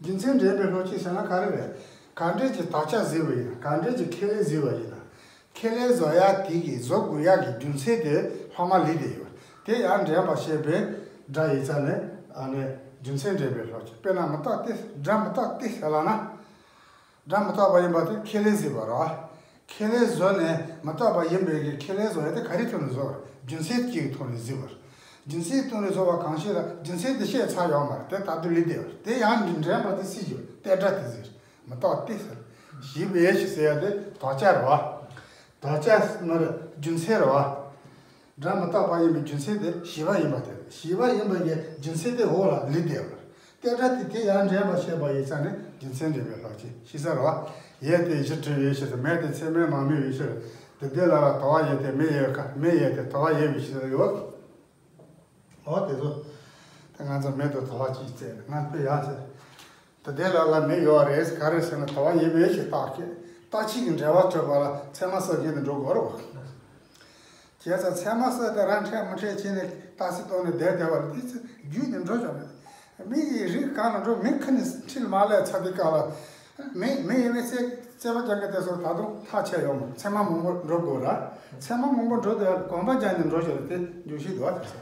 རྒྱུ་མཚན་འདྲེན་པའི་ལྷག་བཅས་ཟེར་ན་ག་རེ་རེད། གང་འདྲས་ཀྱི་དག་ཆ་གཟིགས་པ་ཡིན་ན། གང་འདྲས་ཀྱི་ཁས་ལེན་གཟིགས་པ་ཡིན་ན། ཁས་ལེན་བཟོ་ཡག་དེ་གི་བཟོ་དགོས་ཡག་གི་རྒྱུ་མཚན་དེ་ལྷག་མ་ལས་དེ་ཡོད། དེ་ཡང་འདྲེན་པར་བྱེད་པའི་སྒྲ་ཡིག་རྩ་ནས་ཨ་ནི་རྒྱུ་མཚན་འདྲེན་པའི་ལྷག་བཅས། དཔེར་ན་མི་རྟག་སྟེ་སྒྲ་མི་རྟག་སྟེ་ཟེར་ལ་ན། སྒྲ་མི་རྟག་པ་ཡིན་པ་དེ་ཁས་ལེན་གཟིགས་པ་རེད། ཁས་ལེན་བཟོ་ནས་མི་རྟག་པ་ཡིན་པའི་གི་ཁས་ལེན་བཟོ་ཡག་དེ་ག་རེའི་ཐོག་ནས་བཟོ་བ་རེད། རྒྱུ་མཚན་གཅིག་གི་ཐོག་ནས་གཟིགས་པ་རེད། རྒྱུ་མཚན་ཐོག་ནས་བཟོ་བ་གང་ཞིག་ལ་རྒྱུ་མཚན་དེ་བཤད་ཚར་ཡོད་མ་རེད། དེ་ད་དུང་ལས་དེ་རེད། དེ་ཡང་འདྲེན་པ་དེ་སྲིད་ཞིག་རེད། དེ་སྒྲ་དེ་ཟེར། མི་རྟག་སྟེ་ཟེར། ཞེས་པའི་ཞེས་ཟེར་ཡ་དེ་དག་ཆ་རེད་བ། དག་ཆ་ནི་རྒྱུ་མཚན་རེད་བ། སྒྲ་མི་རྟག་པ་ཡིན་པའི་རྒྱུ་མཚན་དེ་བྱས་པ་ཡིན་པ་དེ་རེད། བྱས་པ་ཡིན་པ་ཡི་རྒྱུ་མཚན་དེ་འོག་ལ་ལུས་བསྡད་པ་རེད། དེ་སྒྲ་དེ་དེ་ཡང་འདྲེན་པར་བྱེད་པ་ཡིན་ཙང་ནས་རྒྱུ་མཚན་འདྲེན་པའི་ལྷག་བཅས་ཞེས་ཟེར་བ། ཡས་དེ་གཞི་བྲི་བའི་ཕྱིར། མེ་དེ་ཚད་མས་མ་དམིགས་པའི་ཕྱིར། དེ་དེ་ལ་ལ་དོར་བ་ཡས་ཏེ་མེ་ཡས་ཁ་མེ་ཡས་ཏེ་དོར་བ་ཡས་པའི་ཕྱིར་ཡོད། འོ་དེ་ཚོ། ད་ང་ཚོ་མེ་དང་དོར་བ་གཅིག་བཙལ་ནས་ང་ཕུད་ཡག་ཟེར། ད་དེ་ལ་ལ་མེ་ཡོད་རེད་ག་རེ་ཟེར་ན་དོར་བ་ཡོད་པའི་ཞིག་རྟགས་ཀྱི་རྟགས་ཆོས་ཀྱི་འབྲེལ་བ་གྲུབ་པ་ལ་ཚད་མ་གསལ་བྱེད་དུ་འགྲོ་དགོས་རེད་བ། བྱས་ཙང་ཚད་མ་གསལ་དེ་རང་འཕྲད་མི་འཕྲད་བྱས་ནས་རྟགས་གསལ་བཏང་ནས་བསྡད་བསྡད་པ་ལ་དེ་ཚོ་རྒྱུད་ནས་འགྲོ་ཆོག་མེད། མི་ཡི་རིགས་གང་ལ་འགྲོ་མི་ཁ་ནས་ཁྲིད་མ་ལས་ཚ་དེ་ག་ལ། མི་མི་ཡིན་པའི་རྩལ་རྩལ་པ་རྐྱང་གི་དེ་ཚོ་ད་དུང་ཐག་ཆད་ཡོང་མོད། ཚད་མ་མང་པོ་འགྲོ་དགོས་ར། ཚད་མ་མང་པོ་འགྲོ་དུས་གོམ་པ་རྒྱག་ནས་འགྲོ་ཞོར་དེ་འཇུག་ཤེས་འདུག་བ་དེ་ཚོ།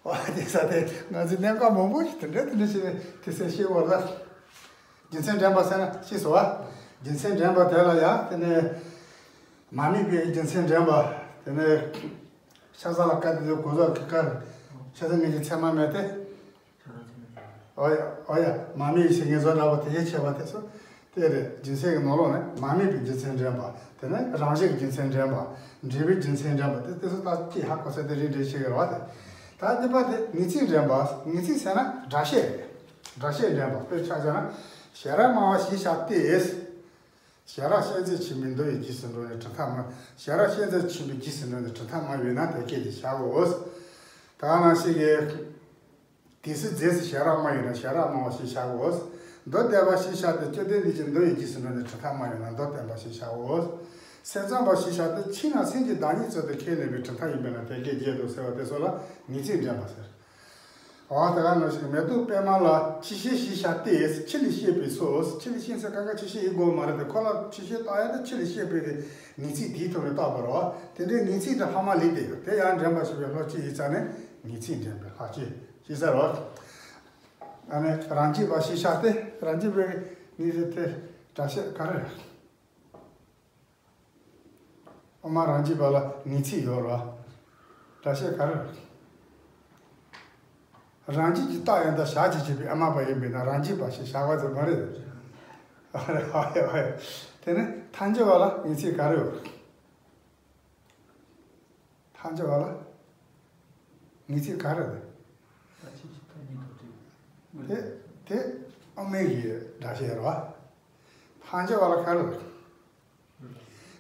བ་དེ་ས་དེ་ང་ཚོའི་གནད་འགག་མང་པོ་ཞིག་དེ་འདྲ་དེ་འདྲ་ཞིག་དེ་ཚོ་ཤེས་དགོས་ར། རྒྱུ་མཚན་འདྲེན་པ་ཟེར་ན་ཤེས་སོ་བ། རྒྱུ་མཚན་འདྲེན་པ་དེ་ལ་ཡང་དེ་ནས་མ་དམིགས་པའི་རྒྱུ་མཚན་འདྲེན་པ། དེ་ནས་ཤ་ཟ་ལ་དཀའ་དེ་ཚོ་གོ་ཟ་གི་དཀའ་རེད། ཤ་ཟ་ངེས་ཀྱི་ཚད་མ་མེད་དེ། ཨོ་ཡ་ཨོ་ཡ། མ་དམིགས་ཤིང་ངེས་བཟོ་འདྲ་པོ་དེ་ཡིད་ཆེས་པ་དེ་ཚོ་དེ་རེད། རྒྱུ་མཚན་གྱི་ནང་ལོགས་ནས་མ་དམིགས་པའི་རྒྱུ་མཚན་འདྲེན་པ། དེ་ནས་རང་བཞིན་གྱི་རྒྱུ་མཚན་འདྲེན་པ། འབྲས་བུའི་རྒྱུ་མཚན་འདྲེན་པ་དེ་དེ་ཚོ་ད་ཅི་ཧ་གོ་ས་དེ་རིགས་འགྲེལ་བཤད་ཀྱི་རེད་བ་དེ། ད་གཉིས་པ་དེ་ངེས་ཚིག་འདྲེན་པ། ངེས་ཚིག་ཟེར་ན་སྒྲ་བཤད་རེད། སྒྲ་བཤད་འདྲེན་པ་དཔེར་ཆ་བཞག་ན་ཞེ་རག་སྨྲ་བ་ཞེས་བྱ་སྟེ། ཞེ་རག་ཤན་འཛིན་ཆེན་པོའི་མདོ་ཡི་རྗེས་སུ་འགྲོ་ནས་གྲུབ་མཐའ་སྨྲ། ཞེ་རག་ཤན་འཛིན་ཆེན་པོའི་རྗེས་སུ་འགྲོ་ནས་གྲུབ་མཐའ་སྨྲ་བས་ན་དེ་སྐད་ཅེས་བྱའོ། ད་ག་ནང་བཞིན་གྱི། དེ་སྲིད་རྫས་སུ་ཞེ་རག་སྨྲ་བས་ན་ཞེ་རག་སྨྲ་བ་ཞེས་བྱའོ། མདོ་བསྟན་པ་ཞེས་བྱ་སྟེ་དཔྱོད་ལྡན་འདས་ཀྱིས་མདོ་ཡི་རྗེས་སུ་འགྲོ་ནས་གྲུབ་མཐའ་སྨྲ་བས་ན་མདོ་བསྟན་པ་ཞེས་བྱའོ། སེམས་ཙམ་པ་ཞེས་བྱ་སྟེ་ཕྱིས་ན་སེམས་ཀྱི་བདག་ཉིད་ཚུལ་དུ་ཁས་ལེན་པའི་གྲུབ་མཐའ་ཡིན་པས་ན་དེ་སྐད་བརྗོད་དོ་ཟེར་བ་དེ་ཚོ་ལ་ངེས་ཚིག་འདྲེན་པ་ཟེར། འོ་དེ་ག་ནང་བཞིན་མེ་ཏོག་པད་མ་ལ་ཕྱི་བཤད་ཞེས་བྱ་སྟེ། ཕྱི་ལ་བཤད་པའི་ཚུལ། ཕྱི་ལ་བཤད་ཚུལ་གང་ག་ཕྱི་བཤད་ཡིན་དགོས་མ་རེད་དེ། ཁོ་ལ་ཕྱི་བཤད་བཏང་ཡ་དེ་ཕྱི་ལ་བཤད་པའི་གི་ངེས་ཚིག་དེའི་ཐོག་ནས་བཏགས་པ་རེད། དེ་འདྲའི་ངེས་ཚིག་དེ་ལྷག་མ་ལས་དེ་ཡོད། དེ་ཡང་འདྲེན་པ་ཞེས་པའི་ལྷག་བཅས་ཡིན་ཙང་ནས་ངེས་ཚིག་འདྲེན་པའི་ལྷག་བཅས་ཞེས་ཟེར་རོ། ཨ་ནི་རང་རྒྱུད་པ་ཞེས་བྱ་སྟེ། རང་རྒྱུད་པའི་ངེས་ཚིག་དེ་སྒྲ་བཤད་ག་རེ་རེད། དབུ་མ་རང་རྒྱུད་པ་ལ་ངེས་ཚིག་ཡོད་རེད་བ། སྒྲ་བཤད་ག་རེ་རེད། རང་རྒྱུད་ཀྱི་རྟགས་ཡང་དག་བྱ་བྱེད་བྱེད་པའི་ཨ་མ་པ་ཡིན་པས་ན་རང་རྒྱུད་པ་ཞེས་བྱ་བ་ཙམ་མ་རེད། ཨ་རེ་ཨ་རེ་ཨ་རེ། དེ་ནི་ཐལ་འགྱུར་བ་ལ་ངེས་ཚིག་ག་རེ་ཡོད། ཐལ་འགྱུར་བ་ལ་ངེས་ཚིག་ག་རེ་རེད། དེ་དེ་དབུ་མའི་གི་སྒྲ་བཤད་རེད་བ། ཐལ་འགྱུར་བ་ལ་ག་རེ་རེད།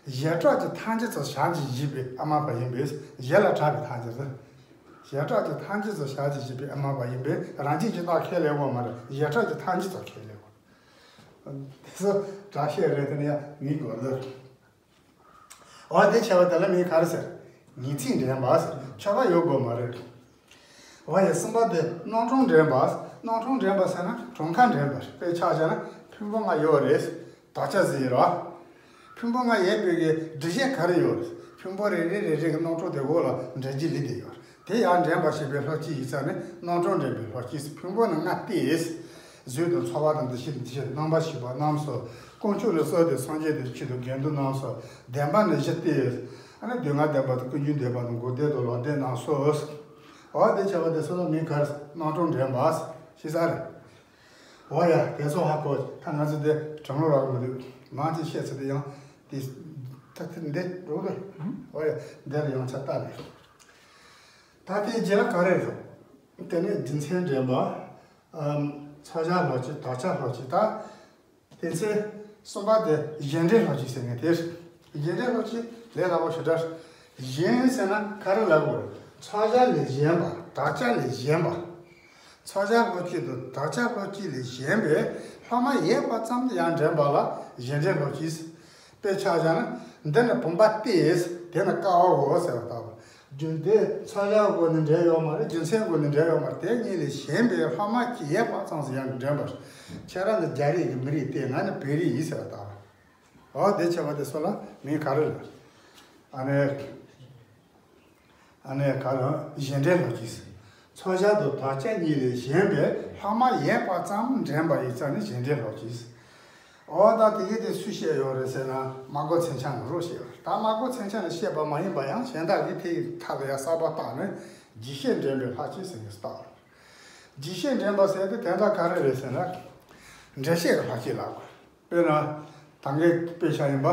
གཞན་གྲགས་ཀྱི་ཐལ་འགྱུར་ཚོ་བྱ་བྱེད་བྱེད་པའི་ཨ་མ་པ་ཡིན་པས་གཞན་ལ་གྲགས་པའི་ཐལ་འགྱུར་ཟེར། གཞན་གྲགས་ཀྱི་ཐལ་འགྱུར་ཚོ་བྱ་བྱེད་བྱེད་པའི་ཨ་མ་པ་ཡིན་པས་རང་རྒྱུད་ཀྱི་རྟགས་ཁས་ལེན་དགོས་མ་རེད། གཞན་གྲགས་ཀྱི་ཐལ་འགྱུར་ཚོ་ཁས་ལེན་དགོས། དེ་ཚོ་སྒྲ་བཤད་རེད། དེ་ནི་ཡང་མིང་དགོས་ལ། འོ་དེ་བྱས་པ་དེ་ལ་མིང་ག་རེ་ཟེར། ངེས་ཚིག་འདྲེན་པ་ཟེར། ཁྱབ་པ་ཡོད་དགོས་མ་རེད། འོ་ཡ་གསུམ་པ་དེ་རྣམ་གྲངས་འདྲེན་པ། རྣམ་གྲངས་འདྲེན་པ་ཟེར་ན་གྲངས་ཀ་འདྲེན་པ་རེད། དཔེ་ཆ་བཞག་ན་ཕུང་པོ་ལྔ་ཡོད་རེད། དག་ཆ་ཟེར་རོ། ཕུང་པོ་ལྔ་ཡོད་པའི་གི་སྒྲིག་གཞི་ག་རེ་ཡོད་རེད། ཕུང་པོ་རེ་རེ་རེ་རེ་གི་རྣམ་གྲངས་དེ་འོག་ལ་འདྲེན་གྱི་ལས་དེ་ཡོད་རེད། དེ་ཡང་འདྲེན་པ་ཞེས་པའི་སློབ་སྤྱི་ཡིག་ཚང་ནས་རྣམ་གྲངས་འདྲེན་པའི་སློབ་སྤྱི། ཕུང་པོ་ནི་ལྔ་སྟེ། གཟུགས་དང་ཚོར་བ་དང་འདུ་ཤེས་དང་འདུ་བྱེད་རྣམ་པར་ཤེས་པ་རྣམས་སོ། དཀོན་མཆོག་ལ་གསོལ་ཏེ་སངས་རྒྱས་དང་ཆོས་དང་དགེ་འདུན་རྣམས་སོ། བདེན་པ་ནི་བཞི་སྟེ། ཨ་ནི་སྡུག་བསྔལ་བདེན་པ་དང་ཀུན་འབྱུང་བདེན་པ་དང་འགོག་བདེན་དང་ལོག་བདེན་རྣམས་སོ། འོ་དེ་བྱས་པ་དེ་ཚོ་ལ་མིང་ག་རེ། རྣམ་གྲངས་འདྲེན་པ་ཞེས་ཟེར། འོ་ཡ་དེ་ཚོ་ཧ་གོ། ད་ང་ཚོ་དེ་གྲང་རླུང་རག་གི་མི་འདུག་མང་ཆེ་བཤད་ཚེ་དེ་ཡང་དེ་ད་དེ་འདི་འགྲོ་གི་འདུག་འོ་ཡ་འདི་ལ་ཡང་ཆ་ལྟ་ནས། ད་དེའི་རྗེས་ལ་ག་རེ་རེད། དེ་ནས་རྒྱུ་མཚན་འདྲེན་པ། ཨམ། ཚོགས་བྱ་སློབ་སྤྱི། དག་ཆ་སློབ་སྤྱི། ད་དེ་ཚེ་གསུམ་པ་དེ་གཞན་འདྲེན་སློབ་སྤྱི་ཟེར་ནས་དེ། གཞན་འདྲེན་སློབ་སྤྱི་ལས་སླ་པོ་ཞེ་དྲག་གཞན་ཟེར་ན་ག་རེ་ལབ་དགོས་རེད། ཚོགས་བྱ་ལས་གཞན་པ། དག་ཆ་ལས་གཞན་པ། ཚོགས་བྱ་སློབ་སྤྱི་དང་དག་ཆ་སློབ་སྤྱི་ལས་གཞན་པའི་སློབ་མ་ཡོད་པ་ཙམ་དུ་ཡང་འདྲེན་པ་ལ་གཞན་འདྲེན་སློབ་སྤྱི། དཔེ་ཆ་བཞག་ན་འདི་ནི་བུམ་པ་སྟེ། དེ་ནི་ཀ་བའོ་ཟེར་བ་ལྟ་བུ། རྒྱུ་དེ་ཚོགས་བྱ་སྒོ་ནས་འདྲེན་ཡོད་མ་རེད། རྒྱུ་མཚན་སྒོ་ནས་འདྲེན་ཡོད་མ་རེད། དེ་གཉིས་ལས་གཞན་པའི་སློབ་མ་གཅིག་ཡོད་པ་ཙམ་ཞིག་ཡང་འདྲེན་པར། ཁྱེད་རང་ནི་རྒྱ་རིགས་ཀྱི་མི་རིགས་ཏེ་ང་ནི་བོད་རིགས་ཡིན་ཟེར་བ་ལྟ་བུ། འོ་དེ་བྱས་པ་དེ་ཚོ་ལ་མིང་ག་རེ་ལབ། ཨ་ནི། ཨ་ནི་ག་རེ་གཞན་འདྲེན་སློབ་སྤྱི། ཚོགས་བྱ་དང་དག་ཆ་གཉིས་ལས་གཞན་པའི་སློབ་མ་ཡོད་པ་ཙམ་འདྲེན་པ་ཡིན་ཙང་ནི་གཞན་འདྲེན་སློབ་སྤྱི། འོ་ད་དེ་གའི་དེ་སུས་བཤད་ཡོད་རེད་ཟེར་ན་སྨྲ་སྒོ་མཚན་བྱང་ནོར་བུས་བཤད་ཡོད་རེད། ད་སྨྲ་སྒོ་མཚན་བྱང་ནས་བཤད་པ་མ་ཡིན་པ་ཡང་གཞན་དག་གིས་དེའི་མཐའ་ལ་ཡང་གསར་པ་བཏགས་ནས་རྒྱས་བཤད་འདྲེན་པའི་སློབ་སྤྱི་ཟེར་ནས་བཏགས། རྒྱས་བཤད་འདྲེན་པ་ཟེར་དེ་དོན་དག་ག་རེ་རེད་ཟེར་ན། འགྲེལ་བཤད་ཀྱི་སློབ་སྤྱི་ལབ་དགོས། དཔེར་ན། ད་གིན་དཔེ་ཆ་ཡིན་པ།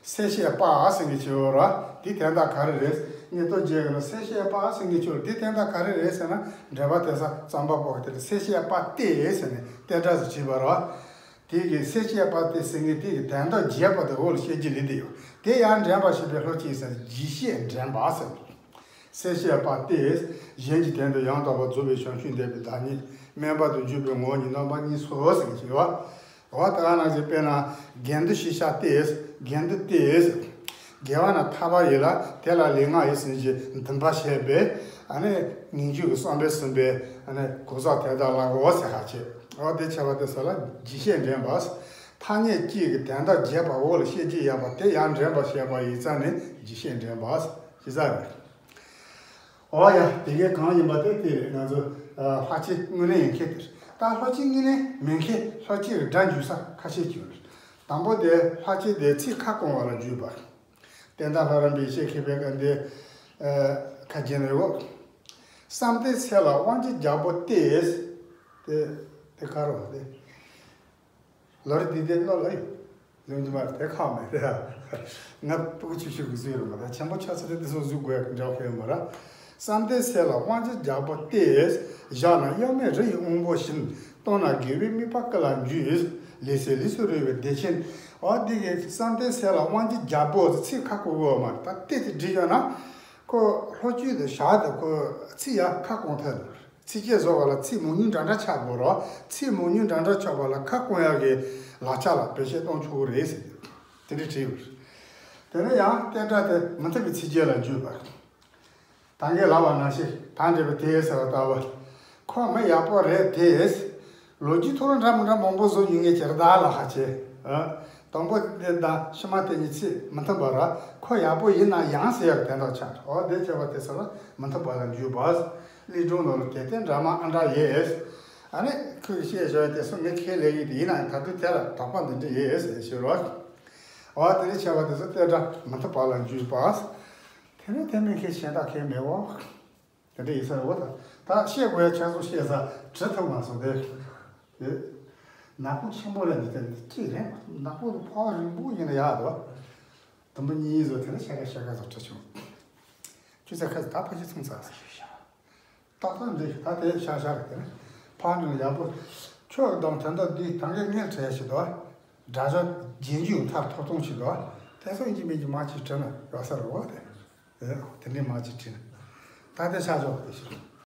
གསལ་བཤད་པ་ཟེར་མཁན་ཅིག་ཡོད་རེད། དེའི་དོན་དག་ག་རེ་རེད། ཉེར་བདོ་བརྒྱད་ཀྱི་ནང་གསལ་བཤད་པ་ཟེར་མཁན་ཅིག་ཡོད་རེད། དེའི་དོན་དག་ག་རེ་རེད་ཟེར་ན་འགྲེལ་པ་དེ་ས་རྩོམ་པ་པོ་གིས་དེ་ལ་གསལ་བཤད་པ་སྟེ་ཟེར་ནས་བསྟན་གྲགས་སུ་བྲིས་པ་རེད། དེ་གི་གསལ་བཤད་པ་སྟེ་ཟེར་མཁན་དེ་གི་དོན་དག་རྒྱས་པ་དེ་འོག་ལ་བཤད་རྒྱུ་ལས་དེ་ཡོད། དེ་ཡང་འདྲེན་པ་ཞེས་པའི་སློབ་སྤྱི་ཟེར་རྒྱས་བཤད་འདྲེན་པ་ཟེར། གསལ་བཤད་པ་སྟེ། གཞན་གྱི་དོན་དུ་ཡང་དག་པར་རྫོགས་པའི་བྱང་ཆུབ་བདེན་པའི་བདག་ཉིད། དམན་པ་དང་འཇུག་པའི་ངོ་བོ་ཉིད་རྣམ་པ་གཉིས་སོ་ཟེར་གྱི་ཡོད། འོ་ད་ག་ནང་བཞིན་དཔེར་ན། དགེ་འདུན་ཤེས་བྱ་སྟེ། དགེ་འདུན་ཏེ། དགེ་བ་ན་ཐར་པ་ཡིན་ལ་དེ་ལ་ལུས་ངག་ཡིད་གསུམ་གྱི་འདུན་པ་བྱས་པས་ཨ་ནི་ངེས་འབྱུང་གི་བསམ་པས་ཟིན་པས་ཨ་ནི་གོ་ས་དེ་དག་ལ་འོ་ཟེར་ཁ་ཆེ། འོ་དེ་བྱས་པ་དེ་ཚོ་ལ་རྒྱས་བཤད་འདྲེན་པ། ཐ་སྙད་གཅིག་གི་དོན་དག་རྒྱས་པ་འོག་ལ་བཤད་རྒྱུ་ཡོད་པ་དེ་ཡང་འདྲེན་པ་བྱས་པ་ཡིན་ཙང་ནི་རྒྱས་བཤད་འདྲེན་པ་ཞེས་ཟེར་རེད། འོ་ཡ། དེ་གའི་གང་ཡིན་པ་དེ་དེ་རེད། ང་ཚོ་ཨ་ལྷག་བཅས་དངོས་གནས་ཡིན་མཁན་དེ་རེད། ད་ལྷག་བཅས་དངོས་གནས་མིན་མཁན་ལྷག་བཅས་ཀྱི་སྒྲ་འཇུག་ས་ཁ་ཤས་ཅིག་ཡོད་རེད། དང་པོ་དེ་ལྷག་བཅས་དེ་ཚིག་ཁ་སྐོང་བ་ལ་འཇུག་པ། བསྟན་དར་ལྷ་རམས་པའི་ཡེ་ཤེས་མཁས་པའི་དགའ་ལྡན་ཨ་ཁ་རྒྱན་རེད་འོ། བསམ་གཏན་ཚེ་ལ་དབང་བྱེད་རྒྱལ་པོ་སྟེ། དེ་དེ་ག་རེ་རེད། ལོ་རེ་འདི་འདི་ལོ་ལ་ཡོད། ལོ་འདི་མ་དེ་ཁག་མེད་རེད། ང་སྤུ་གུ་ཆུང་ཆུང་གི་བཟོས་རེད་མ་རེད། ཆེན་པོ་ཆགས་ཚར་དུས་འདི་ཚོ་བཟོ་དགོས་ཡག་འདྲ་བོ་ཡོད་མ་རེད། བསམ་གཏན་ཚེ་ལ་དབང་བྱེད་རྒྱལ་པོ་སྟེ། བཞག་ན་གཡོ་མེད་རི་ཡི་དབང་པོ་བཞིན། བཏང་ན་དགེ་བའི་དམིགས་པ་ཀུན་ལ་འཇུག་ལས་ཚེ་ལས་སུ་རོལ་བའི་བདེ་ཆེན། འོ་འདི་གི་བསམ་གཏན་ཚེ་ལ་དབང་བྱེད་རྒྱལ་པོ་ཚིག་ཁ་སྐོང་དགོས་མ་རེད། ད་སྟེ་དེ་བྲིས་ཡོད་ན། ཁོ་ལྷག་བཅས་དེ་བཞག་དེ་ཁོ་ཚིག་ཡ་ཁ་སྐོང་ཐལ། ཚིགས་བཅད་བཟོ་བ་ལ་ཚིག་མང་ཉུང་འདྲ་འདྲ་ཆགས་དགོས་རེད། ཚིག་མང་ཉུང་འདྲ་འདྲ་ཆགས་པ་ལ་ཁ་སྐོང་ཡག་གི་ལག་ཆ་ལ་བེད་སྤྱོད་གཏོང་ཆོག་གི་རེད་ཟེར། དེ་འདྲ་བྲིས་ཡོད་རེད། དེ་ནས་ཡང་བསྟན་དགྲ་དེ་མི་མཐུན་པའི་ཚིགས་བཅད་ལ་འཇུག་པ། ད་གིན་ལབ་པ་ནང་བཞིན་ད་འདྲ་བའི་དེ་ཟེར་བ་ལྟ་བུ། ཁོ་མི་ཡག་པོ་རེད་དེ། ལོ་རྒྱུས་ཐོག་འདྲ་མི་འདྲ་མང་པོ་བཟོ་མྱོང་མཁན་ཅིག་རེད་ད་ལ་ཧ་ཆེ། ཨ། དང་པོ་དེ་དང་ཕྱི་མ་དེ་གཉིས་ཚིག་མི་མཐུན་པ་ར། ཁོ་ཡག་པོ་ཡིན་ན་ཡང་ཟེར་ཡག་དོན་དག་ཆགས། འོ་དེ་བྱས་པ་དེ་ཚོ་ལ་མི་མཐུན་པ་ལ་འཇུག་པ། གླིང་སྒྲུང་ནང་ལ་དེ་ལྟའི་འདྲ་མ་ཨ་འདྲ་ཡོད། ཨ་ནི་ཁོས་བཤད་བཞག་དེ་ཚོ་ངས་ཁས་ལེན་གྱི་དེ་ཡིན་ན་ད་དུང་དེ་ལ་དོགས་པ་འདི་འདྲ་ཡོད་ཟེར་ཞུ་རོགས། འོ་དེ་འདྲ་བྱས་པ་དེ་ཚོ་དེ་འདྲ་མི་མཐུན་པ་ལ་འཇུག་པ། དེ་ནས་དེ་མིན་མཁན་གཞན་དག་གང་མེད་འོ། དེ་འདྲ་ཡིན་ས་རེད། འོ་ད་ད་བཤད་དགོས་ཡ་ཁྱེད་ཚོ་བཤད་ས་བྲི་ཐུབ་མ་སོང་དེ། དེ་ནག་པོ་ཆེན་པོ་རེད། འདི་དེ་གཅིག་རེད། ནག་པོ་དེ་ཕ་རིང་པོ་ཡིན་ན་ཡག་འདུག་དུམ་བུ་གཉིས་བཟོ། དེ་ནས་ཤ་ཁ་ཤ་ཁ་བཟོ་བྲི་བྱུང་། ཁྱོད་ཚ་ཁ་ད་ཕ་གི་ཚོང་ཚ་ཟེར་ཤག་ཏག་ཏག་འདི་ད་དེ་ཤ་ཤ་རེད། དེ་ནས་ཕ་ནང་ཡག་པོ་ཁྱོད་གདོང་དེ་འདྲ་འདི་ད་གའི་ངས་བྲིས་ཞིག་འདུག་སྒྲ་གཞི་རྗེས་འཇུག་མཐར་ཐུག་གཏོང་ཞིག་འདུག་དེ་ཚོ་ཡིན་གཅིག་མིན་གཅིག་མ་གཅིག་བྲིས་ན་ཡག་ས་རེད། འོ་དེ་དེ་འདྲའི་མ་གཅིག་བྲིས་ན་ད་དེ་ཤ་ཤོག་དེ་ཞིག